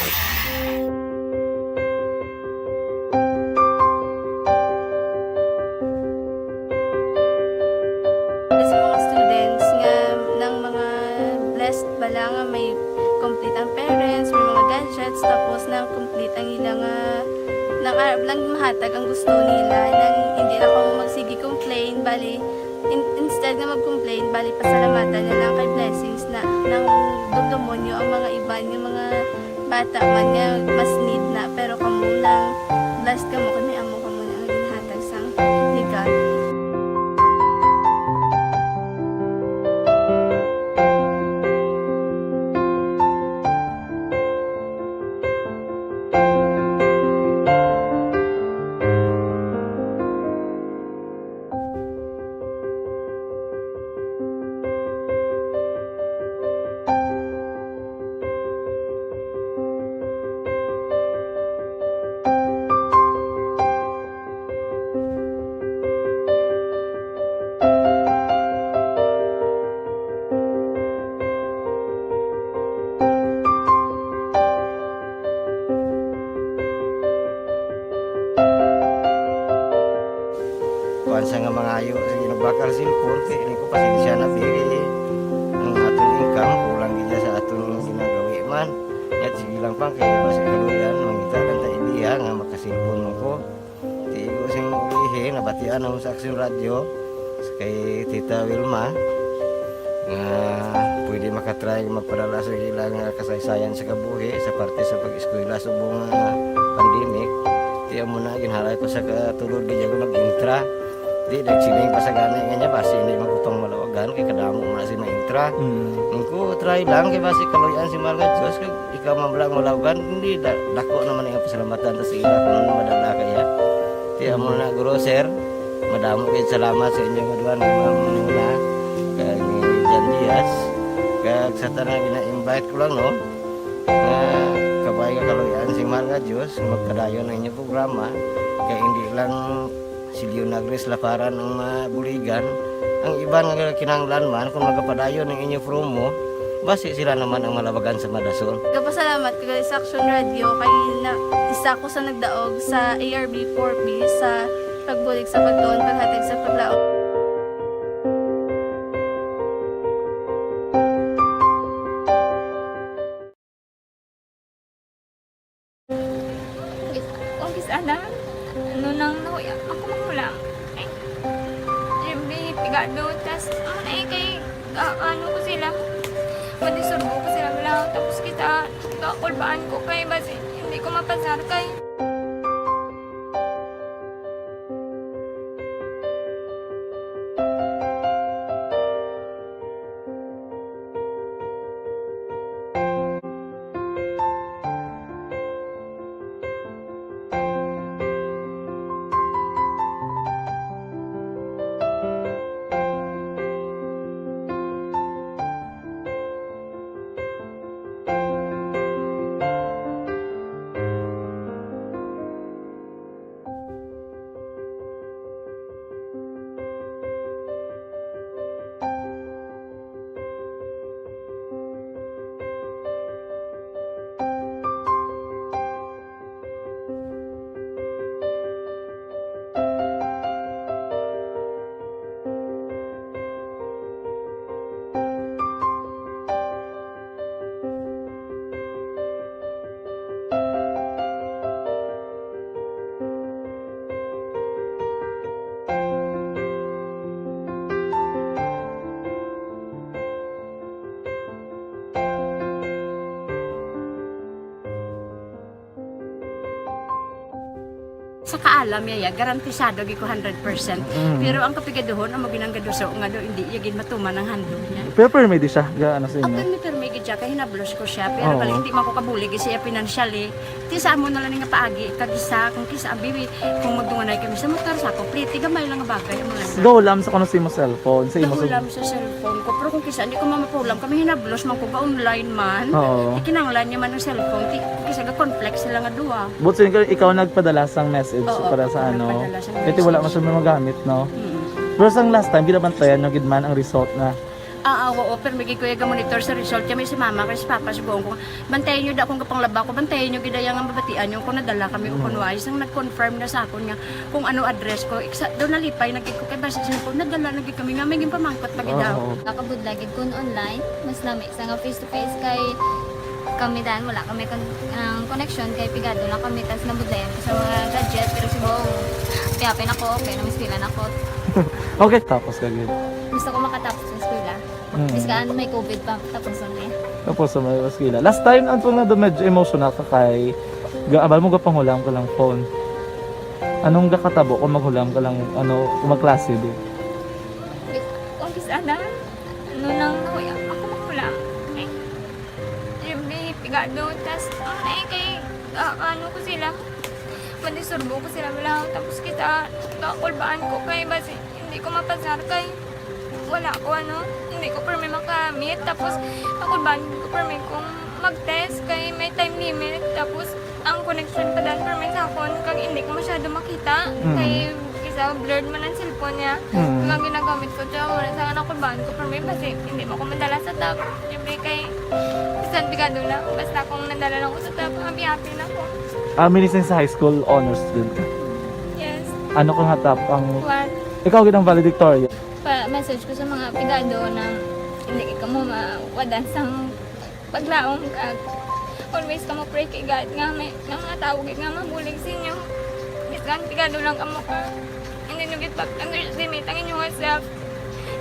Sa mga students nga, ng mga blessed bala nga may complete ang parents, may mga gadgets, tapos na complete ang ila nga, nang arab lang mahatag ang gusto nila, nang hindi lang kamo magsige complain, bali, in-, instead nga mag-complain, bali, pasalamatan na lang kay blessings na, nang dumdumon nyo ang mga iban nga mga bata man nga mas need na, pero kamo nang blessed kamo kay may amo kamo na nga ginhatag sang ni God. Kuwan sa nga mangayo sa ginabakal cellphone, kay ini ko pasensya na, bili. Ang aton income, kulang gid sa aton ginagawi man. Yat, sige lang pang, kay basi kaluyan, mangita lang ta idea nga makasilpon mo ko. Ti ko sing ulihi, nabatian ako sa Action Radio, sa kay Tita Wilma, nga pwede makatry magpadala sa ilang, ah, kasaysayan sa kabuhi sa parte sa pag-eskwela subong nga pandemic. Ti amo na, ginhalay ko sa katulod, di ako mag-intra. Di, nagsiling pa sa gani nga niya, basi hindi magutong malawagan, kay kadamo mo na si ma-intra. Mm. Ang ko, try lang, kay basi kaluyan si Mahal nga Diyos, kag ikaw man lang malawagan, hindi, da-, dako naman ang pasalamatan ta sa ila kung ano madala kaya. Ti amo na, guro, sir, madamo kayo salamat sa inyong duha ni Ma'am Nuna, kag ni Jan Diaz, kag sa tanan gina-invite ko lang, no, nga kabay nga kaluyan si Mahal nga Diyos, magpadayon ang inyong programa, kay hindi lang si Leonagris Laparan ang mabuligan, ang iban nga kinahanglan man kung magapadayon ang inyo promo, basi sila naman ang malawagan sa madason. Kapasalamat ko sa Action Radio kay na, isa ko sa nagdaog sa A R B four B sa pagbulig sa pagtuon, paghatag sa paglaom. Umpisa na. Ano nang nahuya ako magulang? Ay, Jimmy, pigado. Tas, ano na eh, kay, ah, ano ko sila, madisurbo ko sila lang. Tapos kita, kakulbaan ko kay, basi, hindi ko mapasar kay. Sa kaalam niya, ya, garantisado gid ko hundred percent. Mm. Pero ang kapigaduhon, amo ginang gaduso nga do, hindi iya gid matuman ang handog niya. Pero permi di siya, ga, ano sa inyo? Permi, permi gid siya, kay hinablos ko siya. Pero Oo. bali, hindi man ko kabulig siya financially. Ti sa amo na lang nga paagi, kag isa, kung kisa, abi, kung magdunganay kami sa motor, sa ako, pretty, gamay lang nga bagay, amo lang. Gahulam sa kuno sa imo cellphone, sa imo sa Gahulam sa cellphone ko, pero kung kisa, hindi ko mamapulam, kami hinablos man ko, ga-online man. Oo. Ikinanglan niya man ang cellphone, ti, kisa ga-conflict sila nga duwa. But so, ikaw, ikaw nagpadala sang message Oo, para sa ako ano? nagpadala sang Kasi wala message. man siya magamit, no? Mm. Pero sang last time, ginabantayan nyo gid man ang result na Ah, ah, oo, pero may gid ko iya ga-monitor sa result. Kami si mama, kay si papa, sugoon ko, bantayan nyo da akong gapanglaba ko, bantayan nyo gid iya nga mabatian nyo kung nadala kami o Mm. kung wala. Isang nag-confirm na sa akon nga kung ano address ko. Iksa, daw nalipay na gid ko, kay basi sa ko, nadala na gid kami nga, may ginpamangkot pa gid daw. Oo. Nakabudlay gid kun online, mas lami sa nga face to face kay kami dan, wala kami kon-, ang connection kay pigado lang kami, tas nabudlayan ko sa mga gadget, pero siguro, kaya pa na ko, okay, namisbilan ako. Okay, tapos ka gid. Gusto ko makatapos sa eskwela. Mm. Bisan may covid pa, tapos na eh. Tapos sa may eskwela. Last time, ang tunga do medyo emotional ka kay, ga-, abal mo gapanghulam ka lang phone. Anong gakatabo kung maghulam ka lang, ano, kung magklase di? Kung kisa na, ano nang nahuya, ako maghulam. Ay, siyempre, pigado, tas, ano na eh, kay, ah, ano ko sila, madisturbo ko sila, wala, tapos kita, kakulbaan ko kay, basi, hindi ko mapasar kay, wala ko, ano, hindi ko permi makamit, tapos, kakulbaan ko permi kung mag-test kay may time limit, tapos, ang connection pa dan permi sa akon, kag hindi ko masyado makita, Mm. kay, kisa blurred man ang cellphone niya, Mm. kag ang ginagamit ko, tsaka wala sa kakulbaan ko permi, basi, hindi mo ko madala sa top, siyempre kay, bisan pigado lang, basta kung nadala lang ko sa top, happy-happy na ko. Ah, minister sa high school, honor student ka? Yes. Ano ka nga top ang One. Ikaw gid ang valedictorian? Pa-message ko sa mga pigado na hindi ka mo mawadan sang paglaom ka. Always ka mo pray kay God nga may, nga mga tawo gid nga mabulig sa inyo. Bisan pigado lang kamo ka. Hindi nyo gid pag-underestimate ang inyong self.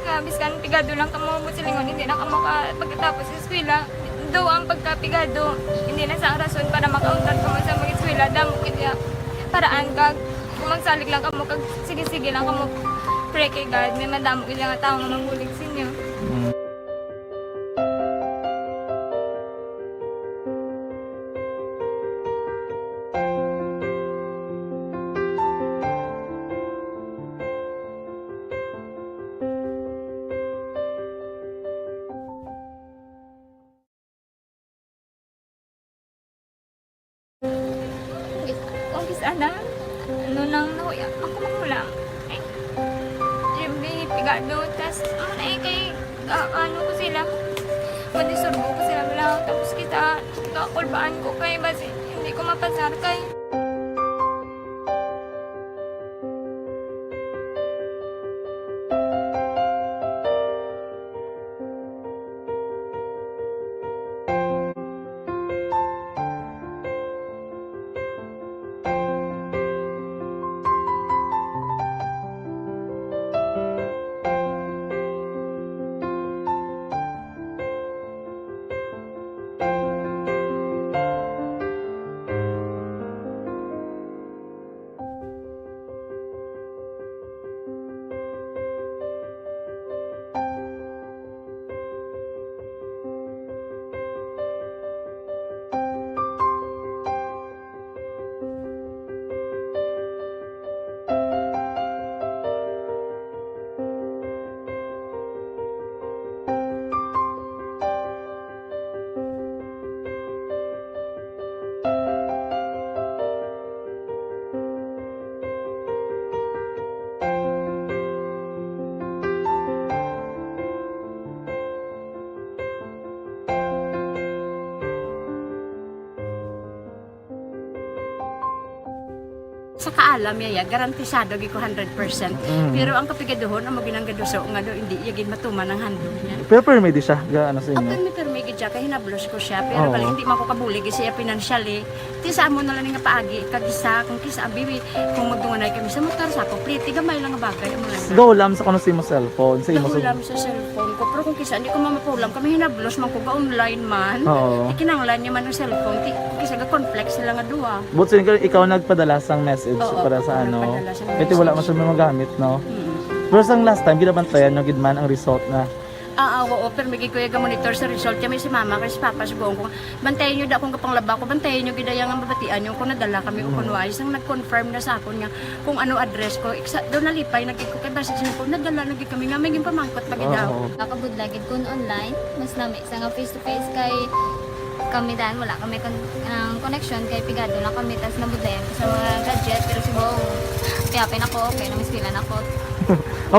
Nga bisan pigado lang kamo, mo silingon, hindi na kamo ka pagkatapos sa eskwela. Do ang pagkapigado, hindi na sa rason para makauntat kamo sa mag-eskwela. Damo gid ya paraan kag kung magsalig lang kamo kag sige-sige lang kamo pray kay God, may madamo gid nga tawo nga mabulig sa inyo. Mm. Kung kis-, kung kis-, ana, ano nang nahuya, ako man lang. Ay, siyempre, pigado, tas, ano na eh, kay, ah, ano ko sila, madisturbo ko sila, wala, tapos kita, kakulbaan ko kay, basi, hindi ko mapasar kay. Sa kaalam niya, ya, garantisado gid ko hundred percent. Mm. Pero ang kapigaduhon, amo ginang gaduso nga do, hindi iya gid matuman ang handog niya. Pero permi di siya, ga, ano sa inyo? Permi, permi gid Siya kay hinablos ko siya, pero Oo. bali hindi man ko kabulig siya financially. Ti sa amo na lang nga paagi, kag isa, kung kisa, abi, kung magdunganay kami sa motor, sa ako, pliti, gamay lang nga bagay, amo lang na. Gahulam sa kuno sa imo cellphone, sa imo sa Gahulam sa cellphone ko, pero kung kisa, hindi ko mamapulam, kami hinablos man ko, ga-online man. Oo. Ti kinahanglan niya man ang cellphone, ti, kung kisa, ga-conflict sila nga duha. But so, ikaw, ikaw nagpadala sang message Oo, para sa ako ano? nagpadala sang Kaya ti wala message. man siya magamit, no? Mm. Pero sang last time, ginabantayan nyo gid man ang result na Ah, ah, oo, pero may gid ko iya ga-monitor sa result. Kaya may si mama, kay si papa, si Gong, kung bantayan nyo da akong gapanglaba ko, bantayan nyo gid iya nga mabatian nyo kung nadala kami o kung Mm. wala. Isang nag-confirm na sa akon nga kung ano address ko. Iksa, daw nalipay na gid ko kay basi siya kung nadala na gid kami nga may ginpamangkot pa gid daw. Oo. Nakabudlay gid kun online, mas lami sa nga face to face kay kami dan wala kami kon-, ang connection kay pigado lang kami tas nabudlayan ko sa mga gadget pero si Gong, happy-happy na ko kay namiswilan ako.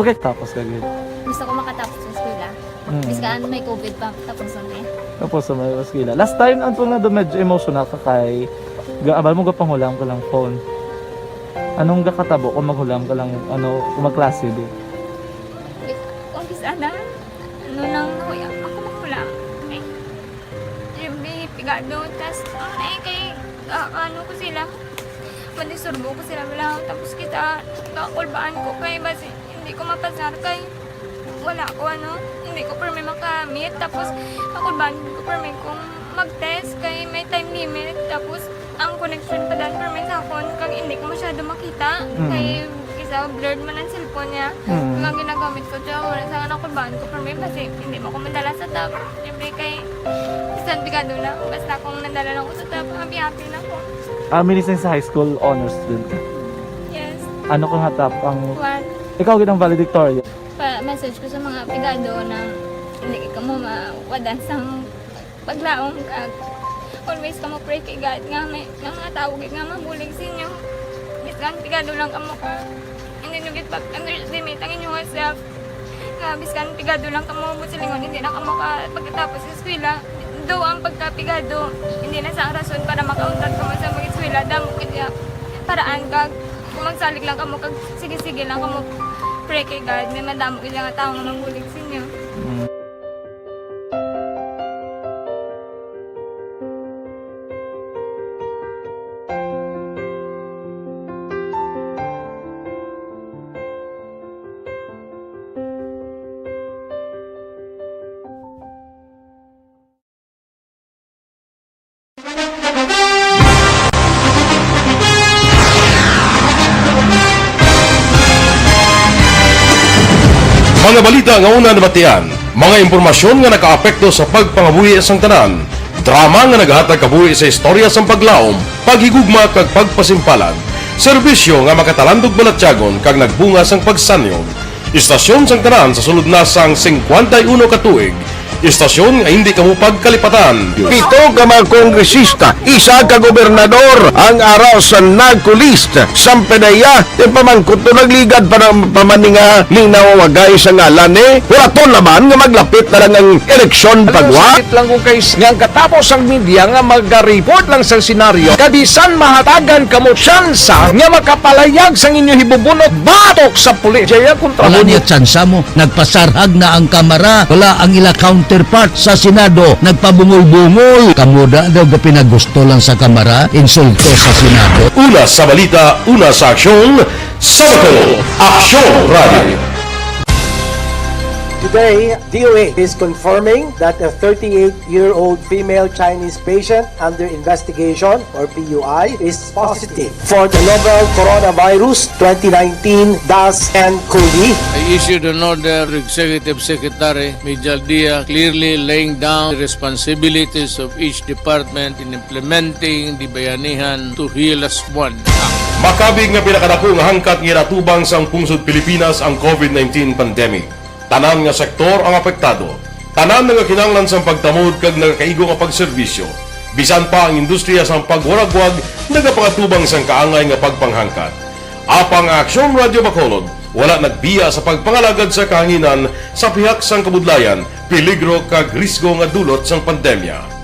Okay, tapos ka gid. Gusto ko makatapos sa eskwela. Mm. Bisan may covid pa, tapos ang eh. Tapos sa may eskwela. Last time, ang tunga do medyo emotional ka kay gaabal mo gapanghulam ka lang phone. Anong gakatabo kung maghulam ka lang, ano, kung magklase di? Kung bis-, ana, ano lang, nahuya ako maghulam. Ay, yung bi-, pigado, tas, ang ay, kay, ah, ano ko sila, mandisturbo ko sila, wala, tapos kita, kakulbaan ko kay, basi, hindi ko mapasar kay, wala ko, ano, hindi ko permi makamit. Tapos, kakulbaan ko permi kung mag-test kay may time limit. Tapos, ang connection pa dan permi sa akon, kag hindi ko masyado makita. Mm. Kay, kisa blurred man ang cellphone niya. Mm. Kag ang ginagamit ko, siya, wala sa nga nakulbaan ko permi, kasi hindi mo ko madala sa top. Siyempre, kay, bisan pigado lang, basta kung nadala lang ko sa top, happy-happy na ko. Ah, minising sa high school honors student ka? Yes. Ano ka nga top ang One. Ikaw gid ang valedictorian. Pa-message ko sa mga pigado na hindi ka mo mawadan sang paglaom kag always ka mo pray kay God nga may, nga mga tawo gid nga mabulig sa inyo. Bisan pigado lang kamo ka, hindi nyo gid pag-underestimate ang inyong self. Nga bisan pigado lang kamo, buot silingon, hindi na kamo ka pagkatapos sa eskwela. Do ang pagkapigado, hindi na sa ang rason para makauntat kamo sa mag-eskwela. Damo gid ya paraan kag kung magsalig lang kamo kag sige-sige lang kamo pray kay God, may madamo gid nga tawo nga mabulig sa inyo. Mm. Mga balita nga una nabatian, mga impormasyon nga nakaapekto sa pagpangabuhi sang tanan, drama nga naghatag kabuhi sa istorya sang paglaom, paghigugma kag pagpasimpalan, serbisyo nga makatalandog balatyagon kag nagbunga sang pagsanyon. Istasyon sang tanan sa sulod na sang singkwenta y uno ka tuig. Istasyon nga hindi kamo pagkalipatan. Pito ka mga kongresista, isa ka gobernador, ang araw sa nagkulist sa P D E A, yung pamangkot to nagligad pa ng pamaninga ning nawawagay sa ngalan ni Huraton naman nga maglapit na lang ang eleksyon Ano, pagwa. Sakit lang kung kay nga ang katapos ang media nga magariport lang sa senaryo, kabisan mahatagan kamo tsansa nga makapalayag sang inyo hibubunot batok sa pulis. Jaya kontra Wala mo niya niya. Tsansa mo. Nagpasarhag na ang Kamara. Wala ang ila counterpart sa Senado. Nagpabungol-bungol. Kamo da daw gapinagusto lang sa Kamara. Insulto sa Senado. Una sa balita, una sa aksyon, sa Bacolod, Aksyon Radio. Today, D O A is confirming that a thirty-eight-year-old female Chinese patient under investigation, or P U I, is positive for the novel coronavirus twenty nineteen dash N coli. I issued an order to Executive Secretary Mijal Dia, clearly laying down the responsibilities of each department in implementing the Bayanihan to Heal as One Act. Makabig nga pinakadako nga hangkat nga ginatubang sang pungsod Pilipinas ang covid nineteen pandemic. Tanan nga sektor ang apektado. Tanan nga kinahanglan sang pagtamod kag nagakaigo nga pagserbisyo. Bisan pa ang industriya sang pagwaragwag nagapangatubang sang kaangay nga pagpanghangkat. Apang ang Aksyon Radio Bacolod wala nagbiya sa pagpangalagad sa kahanginan sa pihak sang kabudlayan, peligro kag risgo nga dulot sang pandemya.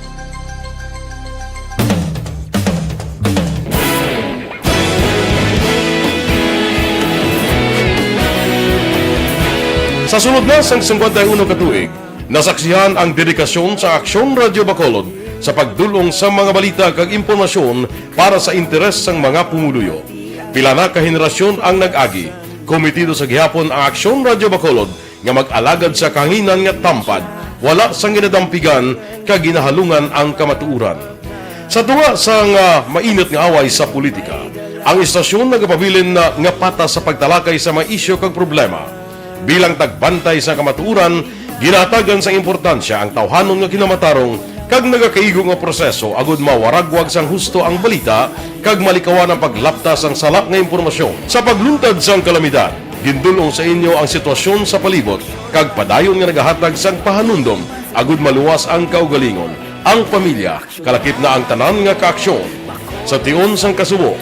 Sa sulod na sang singkwenta y uno ka tuig, Nasaksihan ang dedikasyon sa Aksyon Radyo Bacolod sa pagdul-ong sa mga balita kag impormasyon para sa interes sang mga pumuluyo. Pila na ka henerasyon ang nag-agi. Komitido sa gihapon ang Aksyon Radyo Bacolod nga mag-alagad sa kahanginan nga tampad, wala sang ginadampigan kag ginahalungan ang kamatuoran. Sa tunga sang, ah, mainit nga away sa politika, ang istasyon nagapabilin na nga patas sa pagtalakay sa mga isyu kag problema. Bilang tagbantay sa kamatuoran, ginahatagan sang importansya ang tawhanon nga kinamatarong kag nagakaigo nga proseso agud mawaragwag sang husto ang balita kag malikawan ang paglapta sang sala nga impormasyon. Sa pagluntad sang kalamidad, gindul-ong sa inyo ang sitwasyon sa palibot kag padayon nga nagahatag sang pahanumdom agud maluwas ang kaugalingon, ang pamilya, kalakip na ang tanan nga kaaksyon. Sa tion sang kasubo,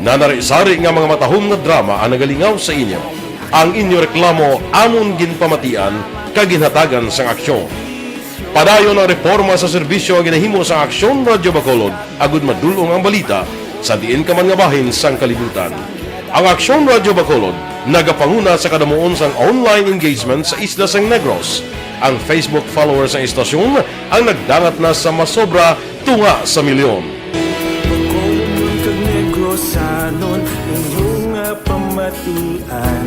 nanari-sari nga mga matahom nga drama ang nagalingaw sa inyo. Ang inyo reklamo amon ginpamatian kag ginhatagan sang aksyon. Padayon ang reporma sa serbisyo nga ginahimo sa Aksyon Radyo Bacolod agud madul-ong ang balita sa diin ka man nga bahin sang kalibutan. Ang Aksyon Radyo Bacolod nagapanguna sa kadamuon sang online engagement sa isla sang Negros. Ang Facebook followers sang istasyon ang nagdangat na sa masobra tunga sa milyon. Bacolodnon kag Negrosanon, inyo nga pamatian.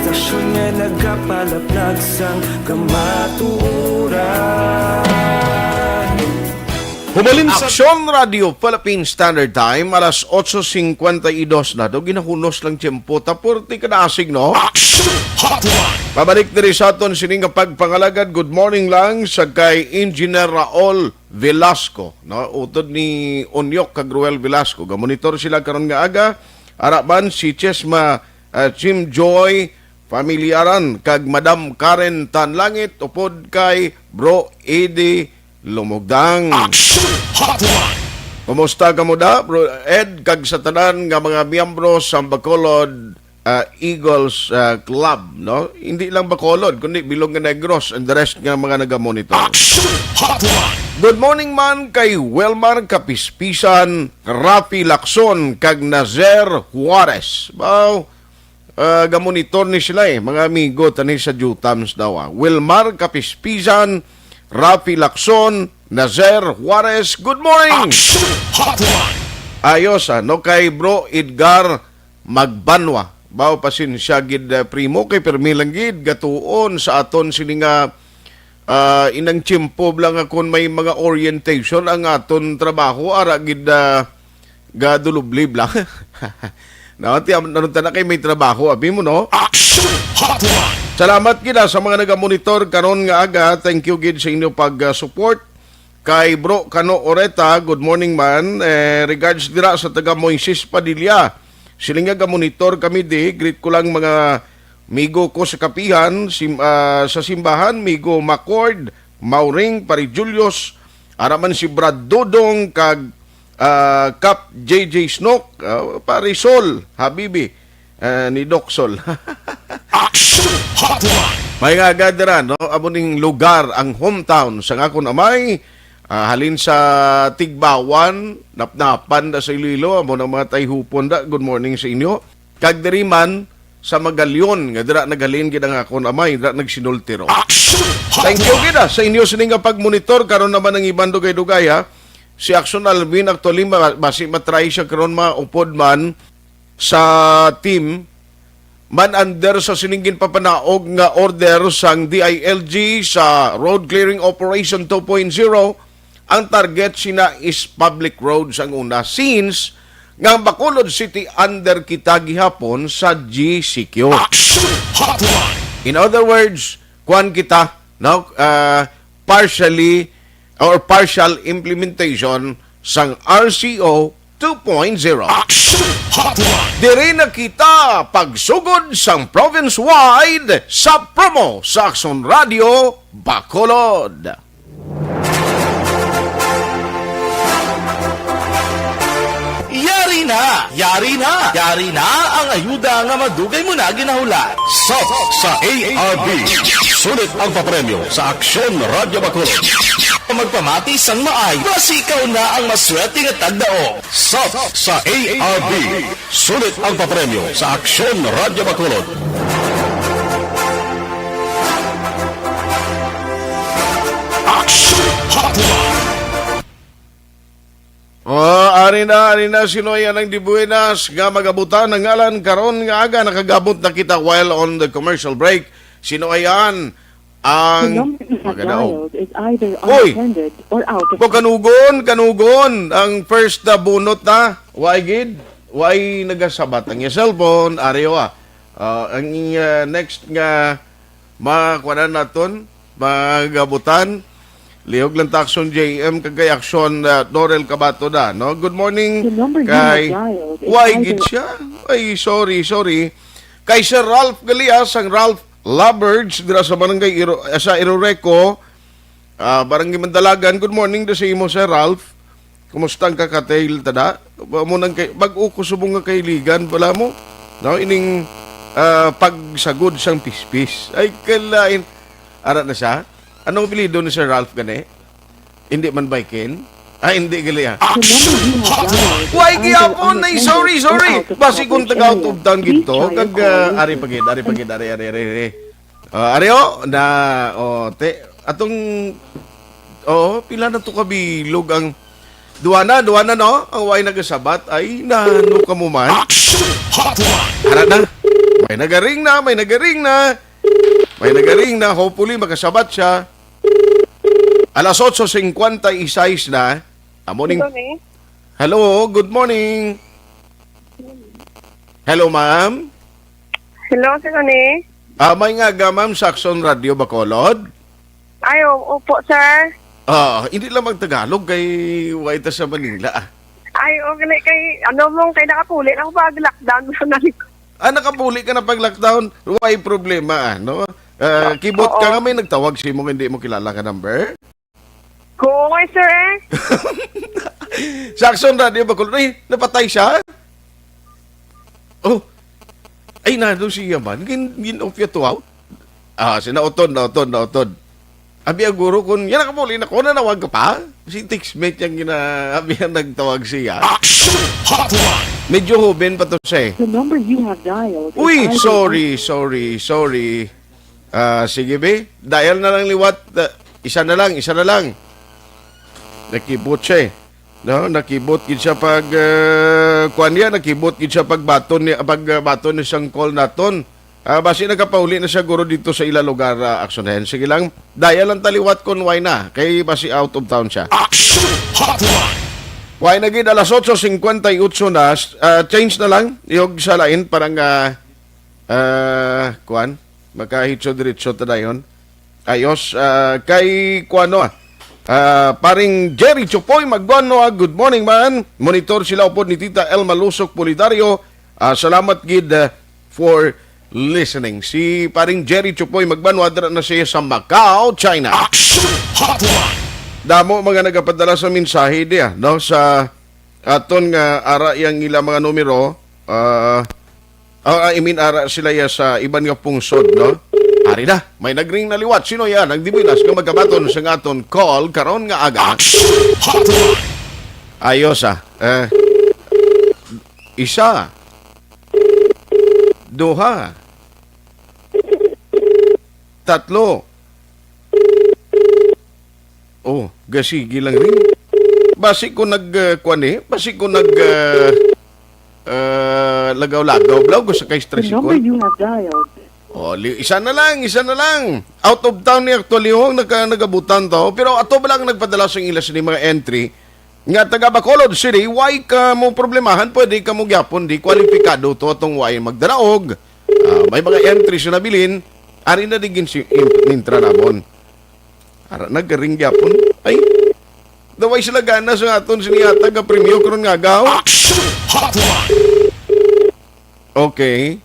Istasyon nga nagapalaplag sang kamatuoran. Humalin sa Aksyon Radio Philippine Standard Time, alas otso cincuenta y dos na do. Ginahunos lang tiyempo. Tapurti ka na asig, no? Action Hotline! Pabalik diri sa aton sini nga pagpangalagad. Good morning lang sa kay Engineer Raul Velasco, no? Utod ni Onyok kag Ruel Velasco. Gamonitor sila karon nga aga. Ara man si Chesma, ah, Jim Joy, Familiaran kag Madam Karen Tanlangit upod kay Bro Eddie Lumugdang. Action Hotline! Kumusta kamo da, Bro Ed, kag sa tanan nga mga miyembro sa Bacolod, ah, Eagles, ah, Club, no? Hindi lang Bacolod, kundi bilog nga Negros and the rest nga mga nagamonitor. Action Hotline! Good morning man kay Welmar Kapispisan, Rafi Lacson, kag Nazer Juarez. Baw, ah, gamonitor ni sila, eh, mga amigo tani sa Jutams daw, ah. Wilmar Kapispisan, Rafi Lacson, Nazer Juarez, good morning! Action Hotline! Ayos, ah, no, kay Bro Edgar Magbanwa. Baw, pasensya gid, ah, primo, kay permi lang gid gatuon sa aton sini nga, ah, inang tiyempo lang nga kon may mga orientation ang aton trabaho, ara gid, ah, gadulubli lang. No, ti, am-, ano ta na kay may trabaho, abi mo, no? Action Hotline! Salamat gid, ah, sa mga nagamonitor karon nga aga. Thank you gid sa inyo pag, ah, support. Kay Bro Kano Oreta, good morning man. Eh, regards dira sa taga Moises Padilla. Siling nga gamonitor kami di, greet ko lang mga migo ko sa kapihan, sim-, ah, sa simbahan, migo Macord, Mauring, Pari Julius, ara man si Brad Dodong, kag, ah, Kap J J Snook, ah, Pari Sol, Habibi, ah, ni Doc Sol. Action Hotline! May nga agad dira, no? Amo ning lugar, ang hometown sa akon amay, ah, halin sa Tigbawan, Napnapan da sa Iloilo, amo nang mga Tayhupon da. Good morning sa inyo. Kag diri man sa Magalion, nga dira naghalin gid ang akon amay, dira nagsinultiro. Action! Thank you gid, ah, sa inyo sini nga pagmonitor. Karon naman ang iban dugay-dugay, ha. Si Action Alvin, actually, ma-, basi matry siya karon, maupod man sa team, man under sa sining ginpapanaog nga order sang D I L G sa Road Clearing Operation two point zero. Ang target sina is public roads ang una, since nga ang Bacolod City under kita gihapon sa G C Q. Action Hotline! In other words, kuan kita, no, ah, partially or partial implementation sang R C O two point zero. Action Hotline! Diri na kita pagsugod sang province-wide sa promo sa Aksyon Radio Bacolod. Yari na! Yari na! Yari na ang ayuda nga madugay mo na ginahulat. Sop sa A R B. Sulit ang papremyo sa Aksyon Radyo Bacolod. Magpamati sang maay, basi ikaw na ang maswerte nga tagdaog. Sop sa A R B. Sulit ang papremyo sa Aksyon Radyo Bacolod. Oh, ari na, ari na, sino yan ang dibuenas nga magabutan ng ngalan karon nga aga? Nakagabot na kita while on the commercial break. Sino yan? Ang magana, oh. Uy! Kanugon, kanugon. Ang first na bunot na. Why gid? Why nagasabat ang iya cellphone? Ariyo, ah. Ah, ang, ah, next nga makuanan naton, magabutan. Lihog lang ta, Aksyon J M, kag kay Aksyon, ah, Norel Cabato na, no? Good morning kay, why gid siya? Ay, sorry, sorry. Kay Sir Ralph Galias, ang Ralph Lovers, dira sa barangay Iro-, sa Iroreco, ah, barangay Mandalagan. Good morning da sa imo, Sir Ralph. Kumusta ang kakatail, tada? Amo nang kay, bag-o ko subong nga kahiligan pala mo. No, ining, ah, pagsagod sang pispis. Ay, kalain. Ara na siya. Anong apelyido ni Sir Ralph gani? Hindi man Baiken? Ah, hindi gali, ah. Why gihapon? Ay, sorry, sorry. Basi kung taga out of town gid to, kag, ah, ari pa gid, ari pa gid, ari, ari, ari, ari. Ah, ari, oh, na, oh, te, atong, oh, pila na to kabilog ang, duwa na, duwa na, no? Ang way nagasabat, ay, nano ka mo man? Action Hotline! Ara na. May nagaring na, may nagaring na. May nagaring na, hopefully, makasabat siya. Alas otso cincuenta y seis na. Amo ning Hello, ni. Hello, good morning. Hello, ma'am. Hello, sino ni? Ah, may nga ga, ma'am, Saxon Radio Bacolod. Ay, o-, opo, sir. Ah, hindi lang mag-Tagalog kay way ta sa Manila, ah. Ay, okay na kay, ano mo, kay nakapuli na ako pag lockdown na nalik. Ah, nakapuli ka na pag lockdown? Way problema, ah, no? Ah, kibot ka nga may nagtawag sa imo nga hindi mo kilala nga number? Oo nga, sir, eh. Saxon Radio Bacolod. Ay, napatay siya? Oh. Ay, nado siya man. Gin, gin-off ya to, aw? Ah, si nautod, nautod, nautod. Abi ang guro, kung yan nakapuli na ko, nanawag ka pa? Si textmate yang gina-, abi ang nagtawag siya. Action Hotline! Medyo hoben pa to siya, eh. The number you have dialed is Uy, either sorry, sorry, sorry. Ah, sige, be. Dial na lang liwat. Ah, isa na lang, isa na lang. Nakibot siya, eh. No, nakibot gid siya pag, ah, kuwan niya, nakibot gid siya pag baton ni, pag, ah, baton ni sang call naton. Ah, basi nakapauli na siya guro dito sa ila lugar, ah, Action Hen. Sige lang, dial lang ta liwat kon why na, kay basi out of town siya. Action Hotline! Why na gid, alas otso cincuenta y ocho na, ah, change na lang, ihog sa lain, parang, ah, ah, kuwan, makahitso-diretso ta dayon. Ayos, ah, kay kuano, ah, paring Jerry Chupoy Magbuano, ah, good morning man. Monitor sila upod ni Tita Elma Lusok Polidario. Ah, salamat gid, ah, for listening. Si paring Jerry Chupoy Magbuano, adra na siya sa Macau, China. Action Hotline! Damo mga nagapadala sa mensahe diya, no, sa aton nga ara yang ila mga numero, ah, ah, I mean, ara sila ya sa iban nga pungsod, no? Ari na, may nagring na liwat. Sino yan? Ang dibilas nga magabaton sa aton call karon nga aga. Action Hotline! Ayos, ah. Eh, isa. Duha. Tatlo. Oh, gasigi lang rin. Basi ko nag, uh, kwan eh. Basi ko nag, uh, uh, lagaw-lagaw. Blaw ko sa kay stress ko. The number you have dialed. Oh, li-, isa na lang, isa na lang. Out of town ni actually, oh, nagka-, nagabutan to. Pero ato ba lang nagpadala sa ilas ni mga entry? Nga taga Bacolod City, why ka mo problemahan? Pwede ka mo gyapon, di kwalipikado to atong why magdaraog. Ah, may mga entry sa nabilin, ari na di gin si, in-, nintra namon. Ara, naggaring gyapon. Ay, daway sila gana sa aton sini yata nga premyo karon nga agaw. Action Hotline! Okay.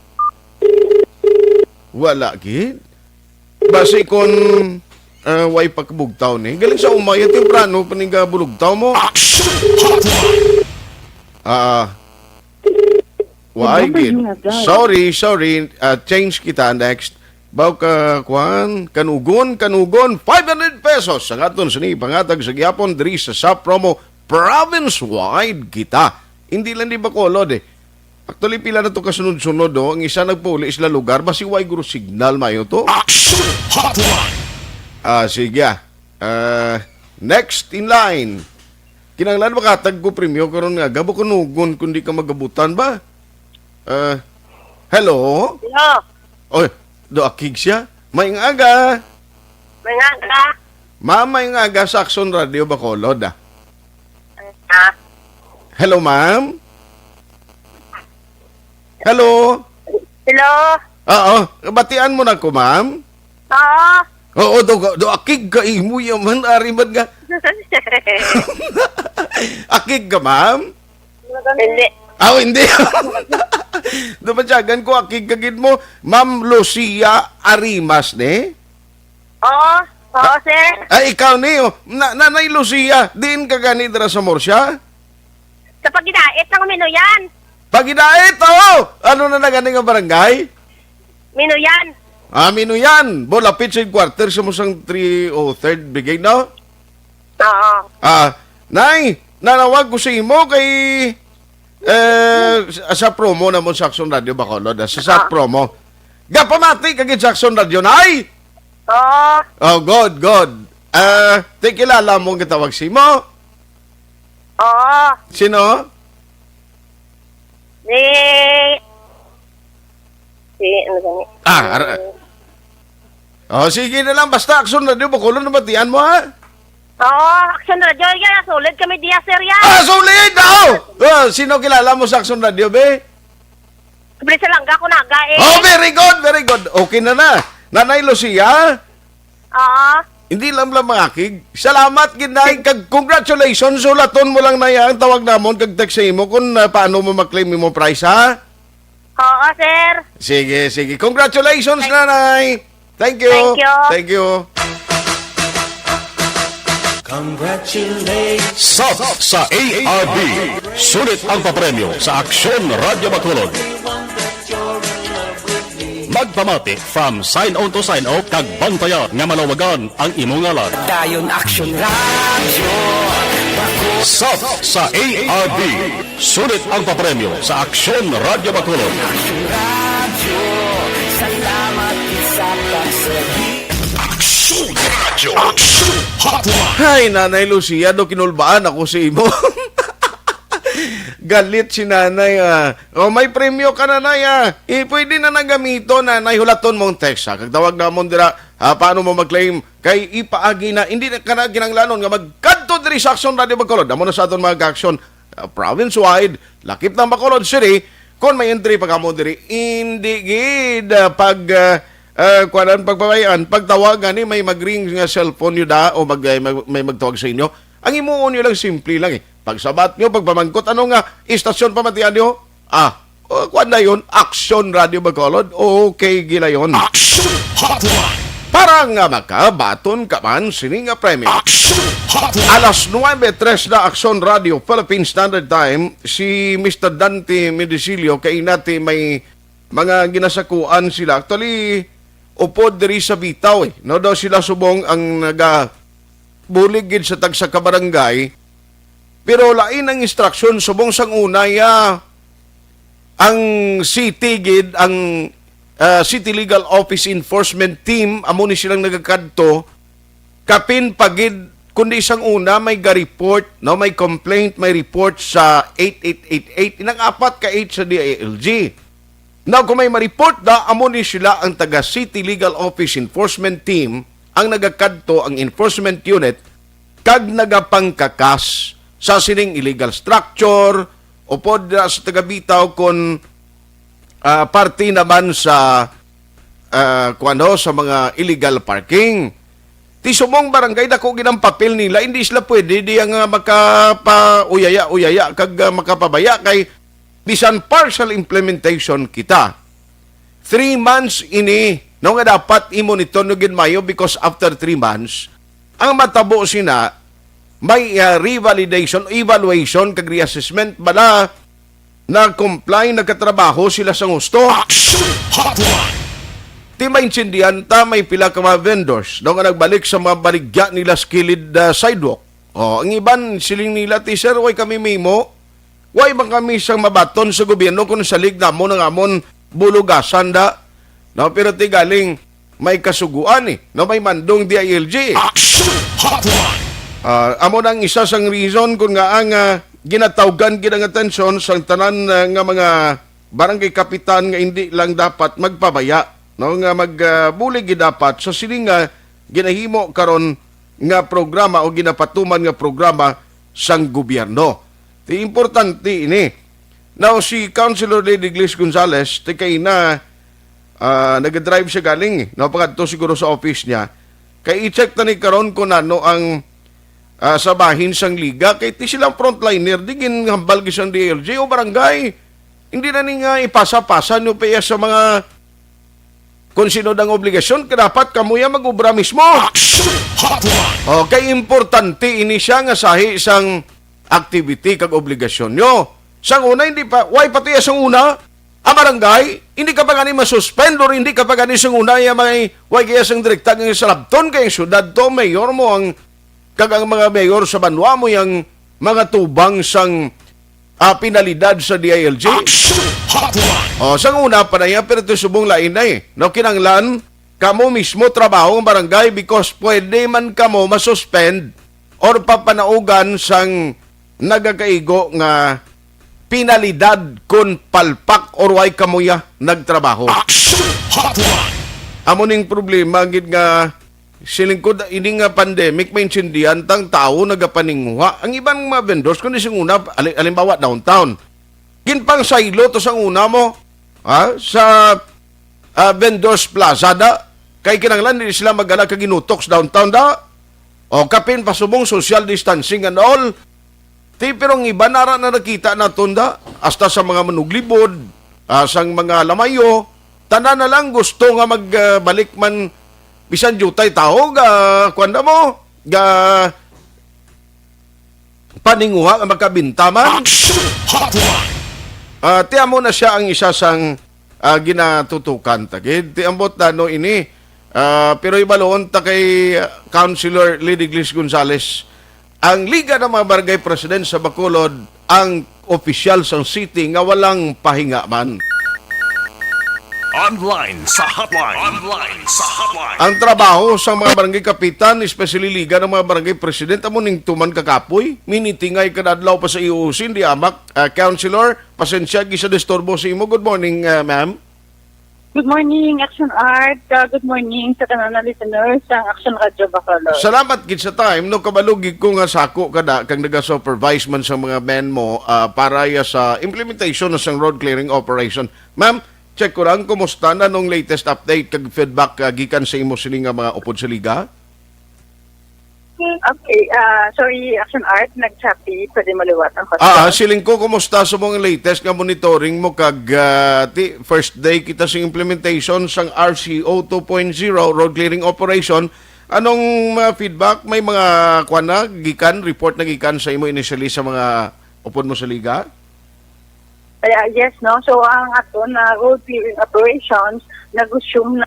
Wala gid. Basi kon, ah, way pagkabugtaw ni. Galing sa umay, temprano pa ning bulugtaw mo. Action Hotline! Ah, The why number gid? You have dialed. Sorry, sorry. Ah, change kita next. Baw ka, kwan, kanugon, kanugon, five hundred pesos ang aton sini pangatag sa gihapon diri sa Sap Promo, province-wide kita. Hindi lang di Bacolod, eh. Actually, pila na to kasunod-sunod, oh. Ang isa nagpauli sila lugar, basi way guro signal, mayo to. Action Hotline! Ah, sige, ah. Ah, Next in line. Kinahanglan makatag ko premyo karon nga aga, bukon nugon kung di ka magabutan ba? Ah, hello? Hello. Oy, do akig siya. Maayong aga. Maayong aga. Ma'am, maayong aga sa Aksyon Radio Bacolod, ah. Ah. Hello, ma'am? Hello? Hello? Oo, batian mo na ko, ma'am? Oo. Oo, do, do, akig ka, imo yaman, ari man nga. Akig ka, ma'am? Hindi. Aw, hindi. Dumatyagan ko, akig ka gid mo. Ma'am Lucia Arimas, ne? Oo. Oo, sir. Ay, ikaw ni, oh. Na, Nanay Lucia, diin ka gani dira sa Murcia? Sa Pagidait ng Minuyan. Pagidait, oo. Ano na na gani nga barangay? Minuyan. Ah, Minuyan. Bo, lapit sa quarter sa musang three oh third Brigade, no? Oo. Ah, Nay, nanawag ko sa imo kay, eh, sa, sa promo na mo sa Aksyon Radio Bacolod, ah, sa, sa Ah. promo. Gapamati ka gid sa Aksyon Radio, Nay? Oo. Oh, good, good. Ah, ti kilala mo ang gitawag sa imo? Oo. Sino? Si, si, ano gani? Ah, ara- Oh, sige na lang. Basta Aksyon Radio Bacolod, nabatian mo, ha? Oo, Aksyon Radio, yan. Solid kami diya, sir, yan. Ah, solid! Oh! Oh, sino kilala mo sa Aksyon Radio, be? Sabi sa langga ko naga, eh. Oh, very good, very good. Okay na na. Nanay Lucia? Oo. Hindi lang lang mangakig. Salamat, gid, Nay, kag congratulations. Hulaton mo lang, Nay, ang tawag namon kag text sa imo kung, ah, paano mo maklaim imo prize, ha? Oo, sir. Sige, sige. Congratulations, Thank Nanay. Thank you. Thank you. Thank you. Congratulations. Sap sa A R B. Sulit ang papremyo sa Aksyon Radio Bacolod. Magpamati from sign on to sign off kag bantaya nga malawagan ang imo ngalan. Dayon Aksyon Radio. Sap sa A R B. Sulit ang papremyo sa Aksyon Radio Bacolod. Aksyon Radio. Aksyon Radyo. Aksyon Hotline. Hay, Nanay Lucia, do kinulbaan ako sa imo. Galit si Nanay, ah. Oh, may premyo ka, Nanay, ah. Eh, pwede na nagamito, Nanay. Hulaton mo ang text, ha. Kag tawag namon dira, ah, paano mo mag-claim? Kay ipaagi na, hindi na ka na kinahanglanon nga magkadto diri sa Aksyon Radio Bacolod. Amo na sa aton mga ka-aksyon, ah, province-wide, lakip ng Bacolod City, kung may entry pa kamo diri, hindi gid, ah, pag, ah, ah, kuwanan, pagpabayaan, pagtawag gani may mag-ring nga cellphone nyo da o mag-, ay, mag-, may magtawag sa inyo. Ang himuon nyo lang, simple lang eh. Pagsabat nyo, pagpamangkot, ano nga istasyon pamatian nyo? Ah, o, kuwan na yun, Aksyon Radio Bacolod. Okay, gila yun. Aksyon Hotline. Para nga makabaton ka man sini nga premyo. Aksyon Hotline. Alas nuebe tres na, Aksyon Radio Philippine Standard Time, si Mister Dante Medicilio, kay nati may mga ginasakuan sila. Actually, upod diri sa Bitaw, eh. No, daw sila subong ang naga bulig gid sa tagsa ka barangay, pero lain ang instruction. Subong sang una, ya, ang city gid, ang, ah, City Legal Office Enforcement Team, amo ni silang nagakadto, kapin pa gid, kundi sang una may ga-report, no, may complaint, may report sa eight eight eight eight, inang apat ka eight sa D I L G. Now, kung may ma-report na, amo ni sila ang taga City Legal Office Enforcement Team, ang nagakadto ang enforcement unit, kag nagapangkakas sa sining illegal structure, upod na sa taga Bitaw kon, ah, parte naman sa, ah, kuwan ho, sa mga illegal parking. Ti subong barangay, dako gid ang papel nila, hindi sila pwede diya nga makapauyaya-uyaya kag, ah, makapabaya kay bisan partial implementation kita. Three months ini, no, nga dapat i-monitor nyo gid mayo, because after three months, ang matabo sina, may, ah, revalidation, evaluation, kag reassessment, bala na-comply, nagkatrabaho sila sa gusto. Action Hotline. Ti maintindihan ta, may pila ka mga vendors, no, nga nagbalik sa mga baligya nila sa kilid, ah, sidewalk. Oh, ang iban, siling nila, "Ti, sir, way kami mimo. Way man kami sang mabaton sa gobyerno kung salig namon ang amon bulugasan da." No, pero ti galing may kasuguan, eh. No, may mandong D I L G, eh. Action Hotline. Ah, amo na ang isa sang reason kung nga ang, ah, ginatawgan gid ang atensyon sang tanan, ah, nga mga barangay kapitan nga hindi lang dapat magpabaya, no, nga mag, ah, bulig gid dapat sa sini nga ginahimo karon nga programa o ginapatuman nga programa sang gobyerno. Ti importante ini. Now, si Councilor Lady Glis Gonzales, ti kay na, ah, nagadrive siya galing, no, pangadto siguro sa office niya. Kay i-check ta ni karon kung ano ang, ah, sa bahin sang liga. Kay ti silang frontliner, di ginhambal gid sang D I L G o barangay. Hindi na ni nga ipasa-pasa nyo pa iya sa mga kung sino ang obligasyon, kay dapat kamo ya mag-obra mismo. Action Hotline. Okay, importante ini siya nga sahi sang activity kag obligasyon nyo. Sang una, hindi pa, why pa to iya sang una? Ang barangay, hindi ka pa gani masuspend or hindi ka pa gani sang una ya may, why kaya sang direkta nga salabton kay ang syudad to, mayor mo ang, kag ang mga mayor sa banwa mo yang mga tubang sang, ah, penalidad sa D I L G. Action Hotline. Oh, sang una pa na yan, pero ito subong lain na eh. No, kinanglan, kamo mismo trabaho ang barangay because pwede man kamo masuspend or papanaugan sang nagakaigo nga penalidad kon palpak or way kamo ya nagtrabaho. Action Hotline. Amo ning problema gid nga siling ko da-, ini nga pandemic maintindihan tang tawo nagapaninguha. Ang iban mga vendors kundi sing una ali-, alimbawa downtown. Ginpangsaylo to sang una mo, ha? Sa, ah, vendors plaza da kay kinahanglan di sila magala ka ginutok sa downtown da. O kapin pasubong social distancing and all. Ti, pero ang iban ara na nakita naton da, hasta sa mga manuglibod, ah, sang mga lamayo, tanan na lang gusto nga magbalik man bisan diutay tawo ga kuan da mo, ga paninguha nga makabinta man. Action Hotline. Ah, ti amo na siya ang isa sang, ah, ginatutukan ta gid. Ti ambot na no ini. Ah, pero ibalon ta kay, ah, Councilor Lady Glis Gonzales, ang Liga ng mga Barangay President sa Bacolod ang opisyal sang city nga walang pahinga man. Online sa hotline. Online sa hotline. Ang trabaho sa mga barangay kapitan, especially Liga ng mga Barangay President, amo ning tuman kakapoy. Minitingay kada adlaw pa sa E O C, hindi amak, ah, Councilor, pasensya, gisa disturbo sa imo. Good morning, ah, ma'am. Good morning, Action Art. Uh, good morning sa tanan na listeners sang Action Radio Bacolod. Salamat gid sa time, no, kabalugi ko nga sako kada kang naga-supervise man sa mga men mo, ah, para ya sa implementation na sang road clearing operation. Ma'am, check ko lang, kumusta na nung latest update kag feedback, ah, gikan sa imo sini nga mga upod sa liga? Okay, ah, sorry, Action Art, nag-choppy. Pwede maliwat ang Ah, question? Siling ko, kumusta sa mga latest nga monitoring mo kag, ah, ti, first day kita sa implementation sang R C O two point zero road clearing operation? Anong mga feedback? May mga, kuwan na, gikan, report na gikan sa imo initially sa mga upod mo sa liga? Kaya, yes, no? So, ang ato na road clearing operations, nag-resume na.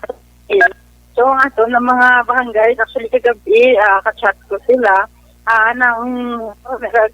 So, ang ato na mga barangays, actually, kagabi, ah, ka-chat ko sila. Ah, nang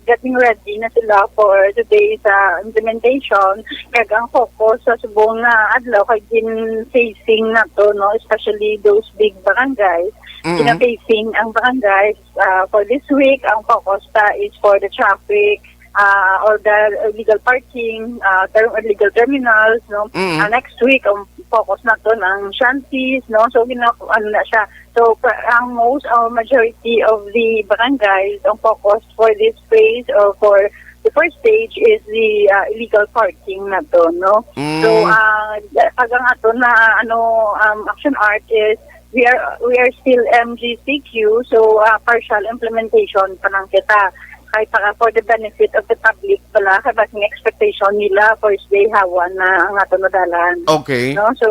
getting ready na sila for today sa implementation. Kag ang focus sa subong na adlaw kay gin-phasing na to, no? Especially those big barangays. Mm-hmm. Gina-phasing ang barangays, ah, for this week. Ang focus pa is for the traffic, ah, or the illegal parking, ah, ter-, illegal terminals, no? Mm. Ah, next week, ang focus naton ang shanties, no? So, gina-, ano na siya. So, pa-, ang most, uh, majority of the barangays, ang focus for this phase or for the first stage is the, uh, illegal parking na to, no? Mm. So, uh, pag ang ato na, ano, um, Action Art is we are, we are still M G C Q, so, uh, partial implementation pa lang kita. Kay para for the benefit of the public pala, kay basing expectation nila, first day hawan na ang ato nadalan. Okay. No? So,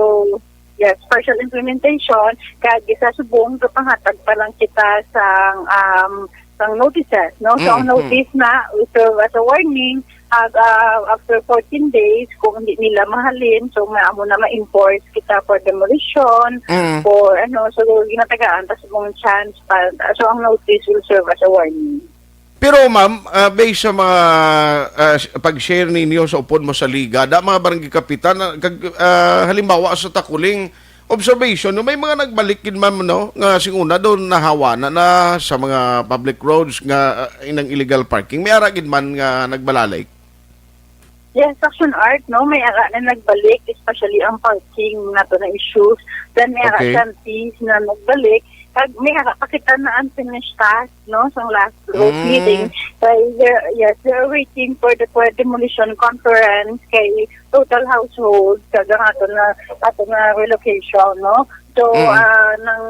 yes, partial implementation, kag isa subong, gapangatag pa lang kita sang, um, sang notices, no? So, ang Mm, mm. notice na, we serve as a warning, ag, ah, after fourteen days, kung hindi nila mahalin, so, ma-, amo na ma-enforce kita for demolition, Mm. for, ano, so, ginatagaan ta subong chance pa. So, ang notice will serve as a warning. Pero, ma'am, ah, based sa mga, ah, s-, pag-share ninyo sa upod mo sa liga, da mga barangay kapitan, ah, kag, ah, halimbawa sa Takuling, observation, no, may mga nagbalik gid, ma'am, no, nga sing una daw nahawa na, na sa mga public roads nga, ah, inang illegal parking. May ara gid man nga nagbalalik. Yes, Action Art, no? May ara na nagbalik, especially ang parking nato na issues. Then may ara Okay. shanties na nagbalik. Kag may ara pa kita na unfinished task, no? Sa last group Mm. meeting. Kay, they're- yes, they're waiting for the, for demolition conference kay total household. Kag ang ato na, ato na relocation, no? So, Mm. ah, nang,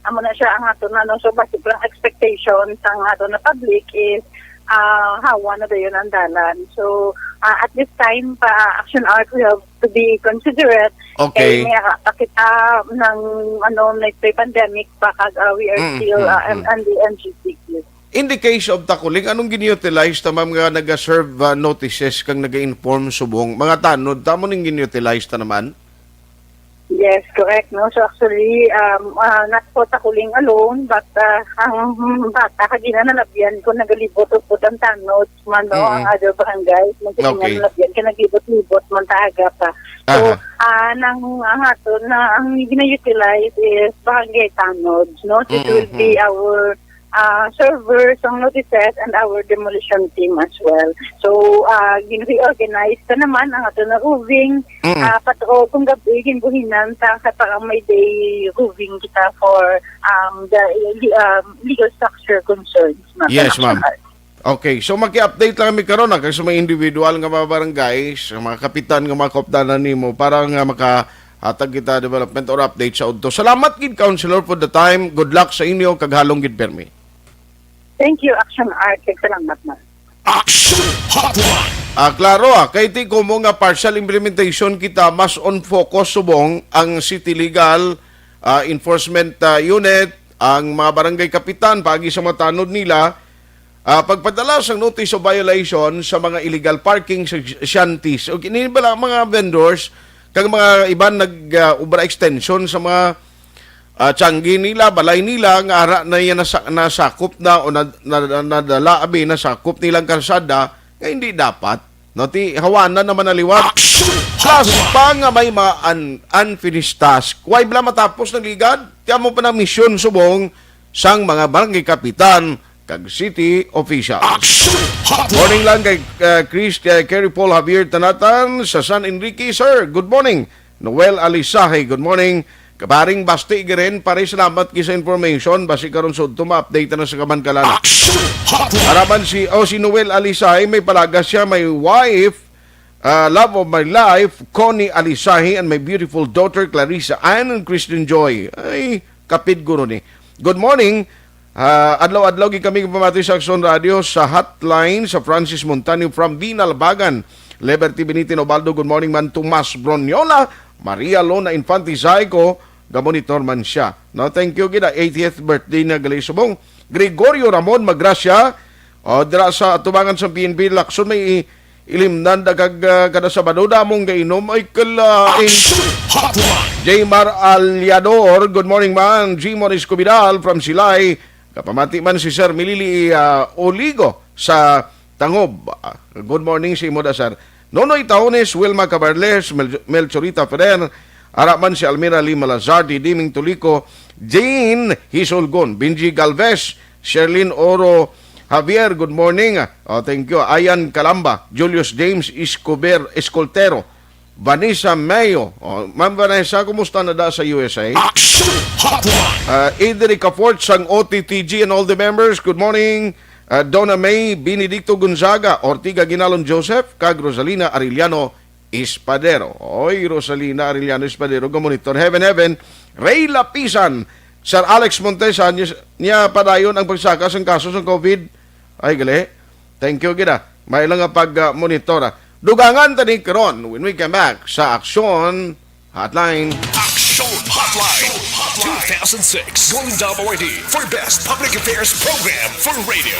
amo na siya ang ato na, no? So, basic lang expectation sa ato na public is, ah, hawa na dayon ang dalan. So, ah, at this time, pa Action Art, we have to be considerate. Okay. Kay may, ah, pa kita ng, ano, may pandemic pa, kag, ah, we are Mm, still, mm, ah, mm. and the M G C Q. In the case of Takuling, anong gin-utilize ta, ma'am, nga nag-serve, ah, notices kang nag-inform subong? Mga tanod, tamo ning gin-utilize ta naman? Yes, correct, no? So, actually, um, ah, not for Takuling alone, but, ah, ang bata, kagina nalabyan ko, nagalibot-ubot ang tanod, man, no? Ang Mm-mm. other barangays, nagkasing Okay. nalabyan, kaya naglibot-libot man talaga pa. So, Aha. ah, nang, ang ato, na, ang gina-utilize is barangay tanods, no? It will be Mm-hmm. our ah, servers, ang notices, and our demolition team as well. So, ah, gin-reorganize na naman ang ato na roving, Mm. ah, patrol kung gabi, ginbuhinan sa, sa parang may day roving kita for, um, the, um, legal structure concerns, ma'am. Yes, ma'am. Okay, so maki-update lang kami karon, ah, kay sa mga individual nga mga barangay, sa mga kapitan nga mga kaupdanan nimo para nga makahatag kita development or update sa udto. Salamat gid, Councilor, for the time. Good luck sa inyo, kag halong gid permi. Thank you, Action Art. Kag salamat, ma'am. Action Hotline. Ah, klaro, ah, kay ti kumo nga partial implementation kita, mas on focus subong ang City Legal, ah, Enforcement, ah, Unit, ang mga barangay kapitan, paagi sa mga tanod nila, ah, pagpadala sang notice of violation sa mga illegal parking sa shanties. O kini bala ang mga vendors, kag mga iban nag, ah, obra extension sa mga, ah, tiyanggi nila, balay nila, nga ara na yan nasa-, nasakop na o na-, na-, na-, nadala, abi, nasakop nilang karsada, nga hindi dapat. No, ti, hawanan naman na liwat. Action! Plus pa nga may mga un-, unfinished task. Why bala matapos ng ligad? Ti amo pa na misyon subong sang mga barangay kapitan kag city officials. Action Hotline! Morning lang kay, uh, Chris, kay Kerry Paul Javier Tanatan sa San Enrique. Sir, good morning. Noel Alisahe, good morning. Kaparing Basti Giren, pare, salamat ki sa information. Basi karon sudto ma-update na sa kabankalan. Action Hotline! Araman si, oh, si Noel Alisahe, may palaga siya, my wife, uh, love of my life, Connie Alisahe, and my beautiful daughter, Clarissa Ann and Kristen Joy. Ay, kapid guro ni. Good morning. Ah, adlaw-adlaw gid kami pamati sa Action Radio sa hotline sa Francis Montaño from Binalbagan, Liberty Benitez Ubaldo. Good morning man, Tomas Broniola, Maria Lona Infante Zaico, gamonitor man siya. No, thank you gid, ah, eightieth birthday na gali subong. Gregorio Ramon Magracia, o, dira sa atubangan sa P N P, Lacson, may i-, ilimnan da kag, ah, kada Sabado damong gainom. Ay, kalain. Action Hotline. Jmar Aliador, good morning man. Jimon Escobidal from Silay. Kapamati man si Sir Milili, ah, Oligo sa Tangob. Ah, good morning sa imo da, sir. Nonoy Taones, Wilma Cabarles, Mel-, Melchorita Ferrer, ara man si Almira Lima Lazardi, Diming Tulico, Jean Hisulgon, Benji Galvez, Sherlyn Oro Javier, good morning. Oh, thank you. Ayan Calamba, Julius James Escobar, Escoltero, Vanessa Mayo. Oh, Ma'am Vanessa, kumusta na da sa U S A? Action Hotline! Uh, Idri Caport sang O T T G and all the members, good morning. Uh, Donna May Benedicto Gonzaga, Ortiga Ginalon Joseph, kag Rosalina Arellano Espadero. Oy, Rosalina Arellano Espadero, gamonitor. Heaven, heaven. Ray Lapisan, Sir Alex Montesa, niya, niya padayon ang pagsaka sang kaso sang COVID. Ay, gali. Thank you gid, ah. May lang nga pag, ah, monitor, ah. Dugangan tani karon when we come back sa Aksyon Hotline. Action Hotline two thousand six Golden Dome Awardee for Best Public Affairs Program for Radio.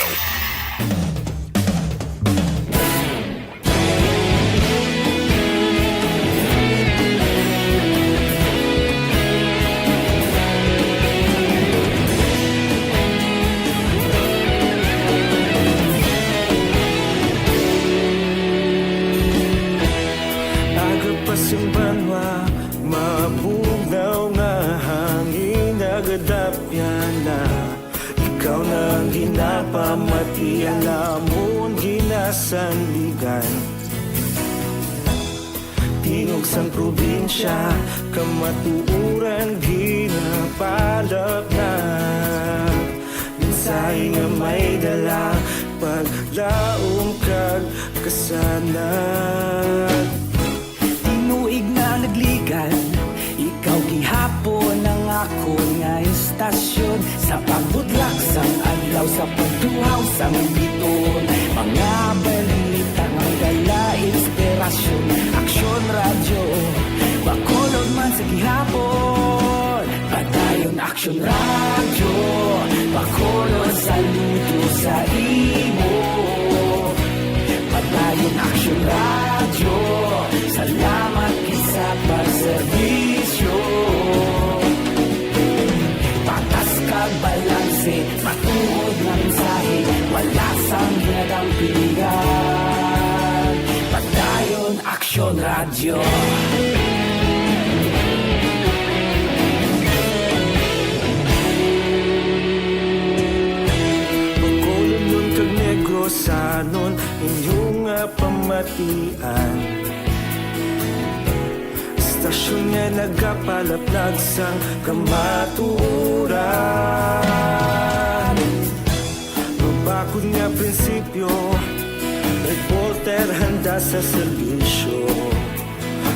Aga pa sing banwa, mabugnaw nga sandigan. Tingog sang probinsya, kamatuoran ginapalapnag. Mensahe nga may dala, paglaom kag kasanag. Tinuig na nagligan, ikaw gihapon ang akon nga istasyon. Sa pagbutlak sang adlaw, sa pagtuhaw sang biton, mga balita nga may dala inspirasyon. Aksyon Radyo, Bacolod man sa gihapon. Padayon Aksyon Radyo, Bacolod, saludo sa imo. Padayon Aksyon Radyo, salamat gid sa pagserbisyo. Patas kag balanse, matuod nga mensahe, wala sang ginadampigan. Padayon Aksyon Radyo. Bacolodnon kag Negrosanon, inyo nga pamatian. Istasyon nga nagapalaplag sang kamatuoran. Mabakod nga prinsipyo, reporter handa sa serbisyo.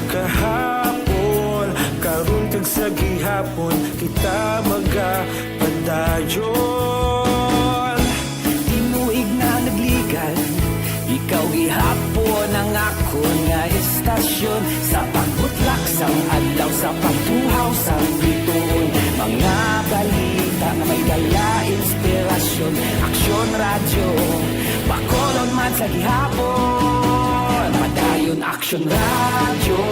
Kahapon, karon kag sa gihapon, kita magapadayon. Tinuig na nagligan, ikaw gihapon ang akon nga istasyon. Sa pagbutlak sang adlaw, sa pagtuhaw sang bituon, mga balita nga may dala inspirasyon. Aksyon Radyo, Bacolod man sa gihapon. Padayon Aksyon Radyo,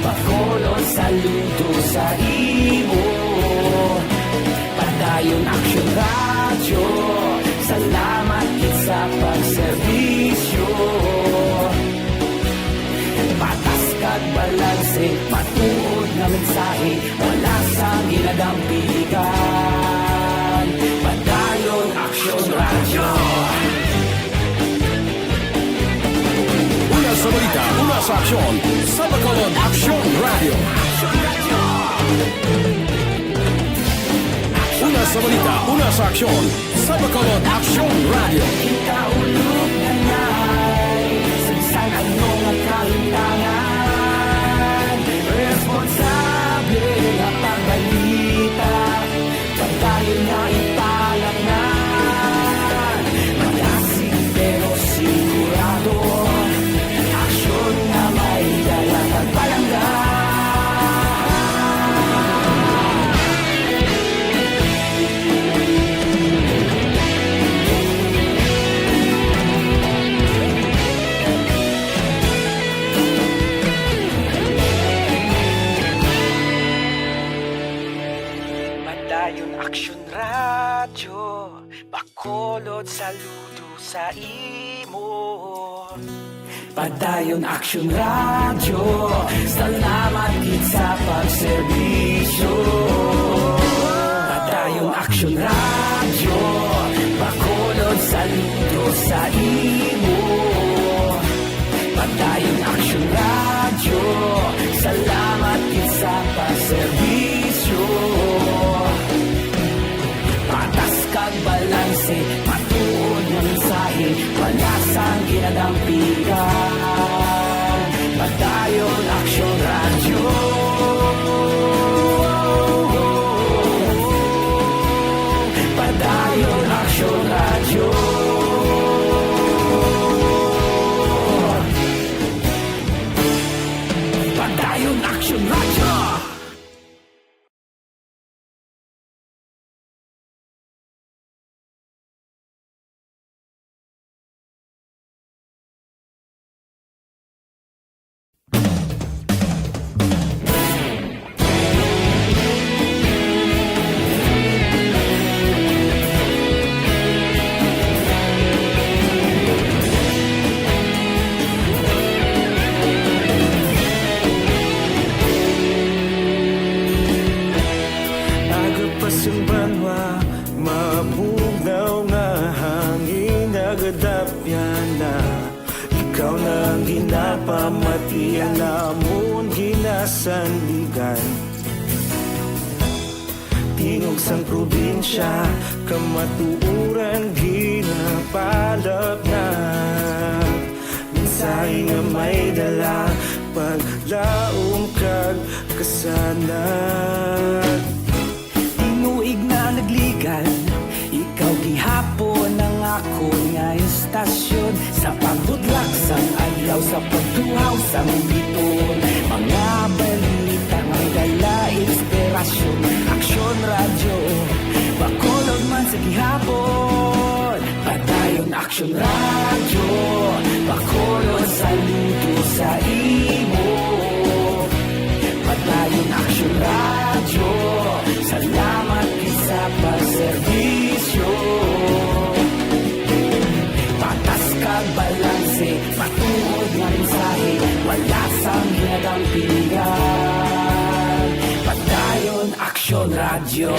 Bacolod, saludo sa imo. Padayon Aksyon Radyo, salamat gid sa pagserbisyo. Patas kag balanse, matuod nga mensahe, wala sang ginadampigan. Padayon Aksyon Radyo. Una sa balita, una sa aksyon, sa Bacolod Aksyon Radyo. Una sa balita, una sa aksyon, sa Bacolod Aksyon Radyo. Ikaulo nga nay, sa bisan ano nga kahimtangan, responsable nga pagbalita, padayon nga ipalapngan. Malasig pero sigurado, aksyon nga may dala kag palangga. Padayon Aksyon Radyo, Bacolod, saludo sa imo. Padayon Aksyon Radyo, salamat gid sa pagserbisyo. Padayon Aksyon Radyo, Bacolod, saludo sa imo. Padayon Aksyon Radyo, salamat gid sa pagserbisyo. Patas kag balanse, matuod nga mensahe, wala sang ginadampigan. Padayon Aksyon Radyo. Padayon Aksyon Radyo. Padayon Aksyon Radyo. Aga pa sang banwa, mabugnaw nga hangin nagadapyan na. Ikaw na ang ginapamatian namon ginasandigan. Tingog sang probinsya, kamatuoran ginapalapnat. Mensahe nga may dala, paglaom kag kasanag. Tinuig na nagligan, ikaw gihapon ang akon nga istasyon. Sa pagbudlak sang adlaw, sa pagtuhaw sang bituon, mga balita may dala inspirasyon. Aksyon Radyo, Bacolod man sa gihapon. Padayon Aksyon Radyo, Bacolod, saludo sa imo. Padayon Aksyon Radyo, salamat gid sa pagserbisyo. Patas kag balanse, matuod nga mensahe, wala sang ginadampigan. Padayon Aksyon Radyo.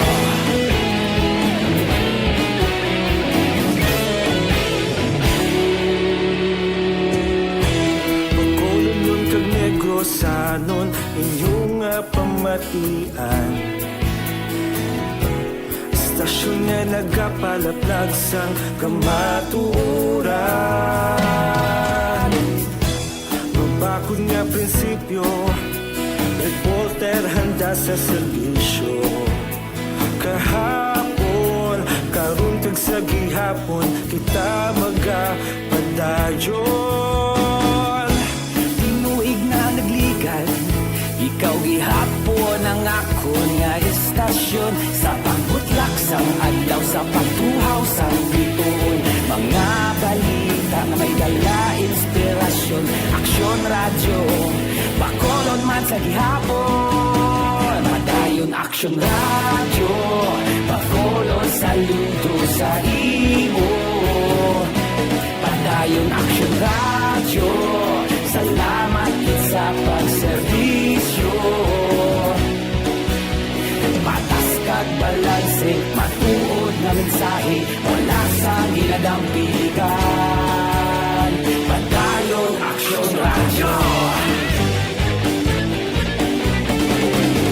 Bacolodnon kag Negrosanon, inyo nga pamatian. Istasyon nga nagapalaplag sang kamatuoran. Mabakod nga prinsipyo, reporter handa sa serbisyo. Kahapon, karon, kag sa gihapon, kita magapadayon. Tinuig na nagligan, ikaw gihapon ang akon nga istasyon. Sa pagbutlak sang adlaw, sa pagtuhaw sang bituon, mga balita nga may dala inspirasyon. Aksyon Radyo, Bacolod man sa gihapon. Padayon Aksyon Radyo, Bacolod, saludo sa imo. Padayon Aksyon Radyo, salamat gid sa pagserbisyo. Patas kag balanse, matuod nga mensahe, wala sang ginadampigan. Padayon Aksyon Radyo.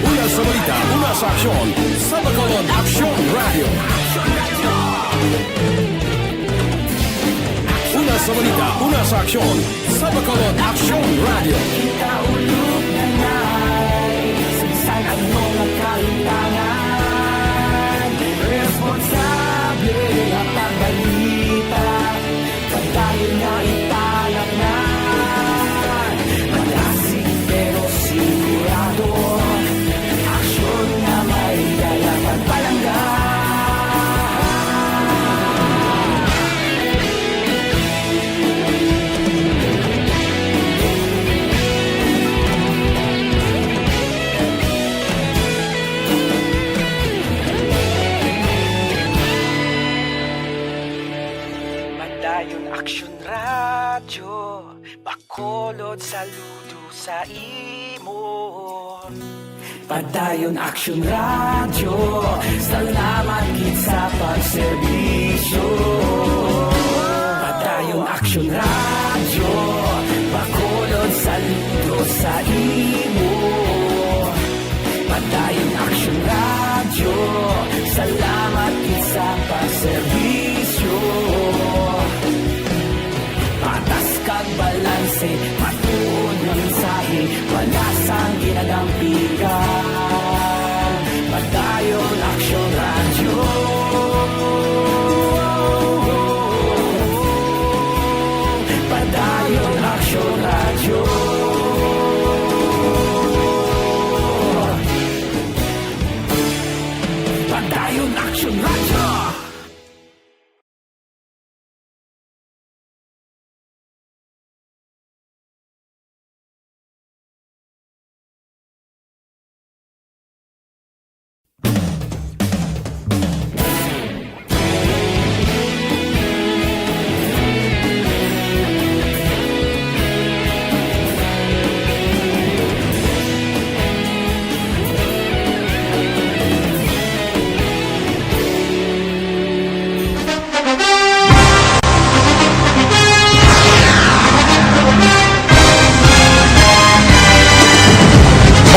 Una sa balita, una sa aksyon, sa Bacolod Aksyon Radyo. Una sa balita, una sa aksyon, sa Bacolod Aksyon Radyo. Kita ulog na nay, sa bisan ano nga kahimtangan, responsable nga pagbalita. Padayon nga italaknan, malasig pero sigurado. Aksyon nga may dala pagpalangga. Padayon Aksyon Radyo, Bacolod, saludo sa imo. Padayon Aksyon Radyo, salamat gid sa pagserbisyo. Padayon Aksyon Radyo, Bacolod, saludo sa imo. Padayon Aksyon Radyo, salamat gid sa pagserbisyo. Patas kag balanse, matuod nga mensahe, wala sang ginadampigan. Padayon Aksyon Radyo. Padayon Aksyon Radyo. Padayon Aksyon Radyo.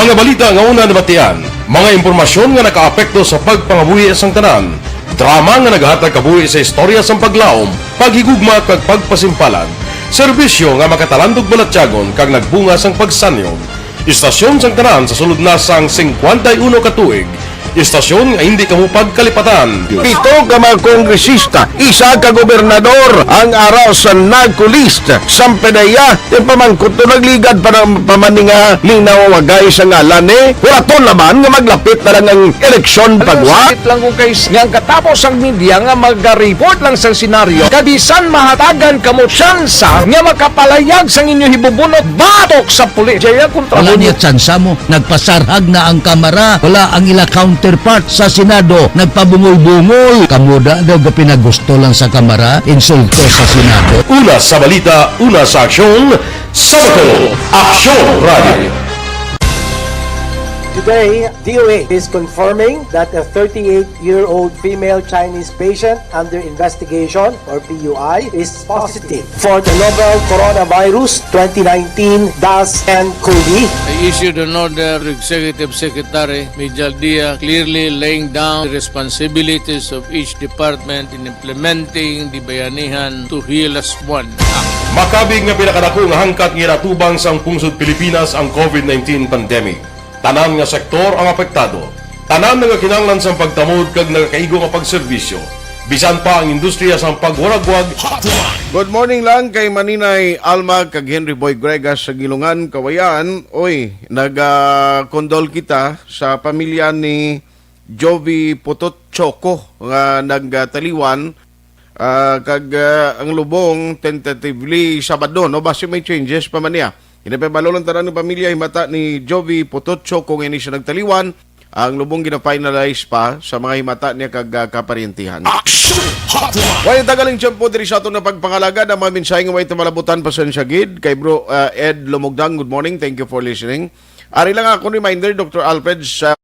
Mga balita nga una nabatian, mga impormasyon nga nakaapekto sa pagpangabuhi sang tanan, drama nga naghatag kabuhi sa istorya sang paglaom, paghigugma kag pagpasimpalan, serbisyo nga makatalandog balatyagon kag nagbunga sang pagsanyog. Istasyon sang tanan sa sulod na sang singkwenta y uno ka tuig, istasyon nga hindi kamo pagkalipatan. Pito ka mga kongresista, isa ka gobernador ang ara sa NAGCO list. Samtang iya, ti pamangkot to nagligad pa ng pamaninga ning nawawagay sa ngalan ni. Wala to naman nga maglapit na lang ang eleksyon pagwa. Sakit lang kung kay nga ang katapos ang media nga magareport lang sa senaryo. Kabisan mahatagan kamo tsansa nga makapalayag sang inyo hibubunot batok sa pulis. Jaya kontra Wala mo. Niya tsansa mo. Nagpasarhag na ang Kamara. Wala ang ila counterpart sa Senado. Nagpabungol-bungol. Kamo da daw gapinagusto lang sa Kamara. Insulto sa Senado. Una sa balita, una sa aksyon, sa Bacolod, Aksyon Radio. Today, D O H is confirming that a thirty-eight-year-old female Chinese patient under investigation, or P U I, is positive for the novel coronavirus twenty nineteen dash nCoV. I issued an order to Executive Secretary Mijal Dia, clearly laying down the responsibilities of each department in implementing the Bayanihan to Heal Us One Act. Makabig nga pinakadako nga hangkat nga ginatubang sang pungsod Pilipinas ang COVID nineteen pandemic. Tanan nga sektor ang apektado. Tanan nga kinahanglan sang pagtamod kag nagakaigo nga pagserbisyo. Bisan pa ang industriya sang pagwaragwag. Good morning lang kay Maninay Alma kag Henry Boy Gregas sa Gilungan, Kawayan. Oy, nag-, ah, condole kita sa pamilya ni Jovi Putot Choco nga nagtaliwan, ah, kag, ah, ang lubong tentatively Sabado, no? Basi may changes pa man niya. Ginapahibalo lang tanan nga pamilya, himata ni Jovi Putot Choco nga ini siya nagtaliwan. Ang lubong gina-finalize pa sa mga himata niya kag, ah, kaparyentihan. Action Hotline! Way tagaling tiyempo diri sa aton nga pagpangalagad ang mga mensahe nga way malabutan, pasensya gid. Kay Bro, ah, Ed Lumugdang, good morning. Thank you for listening. Ari lang ako reminder, Doctor Alfred, sa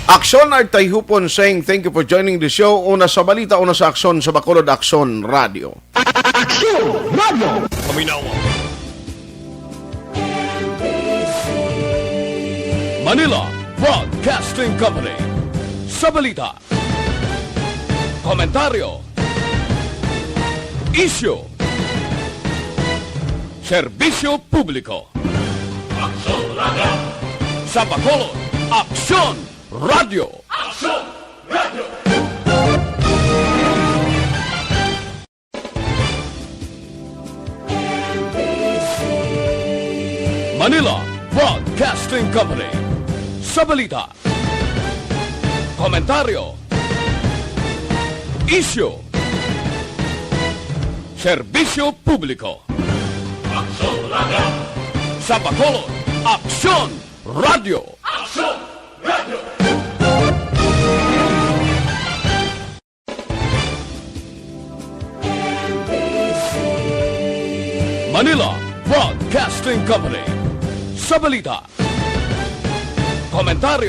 Aksyon Artay Hupon saying thank you for joining the show. Una sa balita, una sa aksyon sa Bacolod Aksyon Radio. Aksyon Radio. Paminawa. Manila Broadcasting Company. Sa balita, komentaryo, isyu, serbisyo publiko. Aksyon Radio. Sa Bacolod, Aksyon Radio. Aksyon Radio. Manila Broadcasting Company. Sa balita, komentaryo, isyu, serbisyo publiko. Aksyon Radio. Sa Bacolod, Aksyon Radio. Aksyon Radio. Manila Broadcasting Company. Sa balita, komentaryo,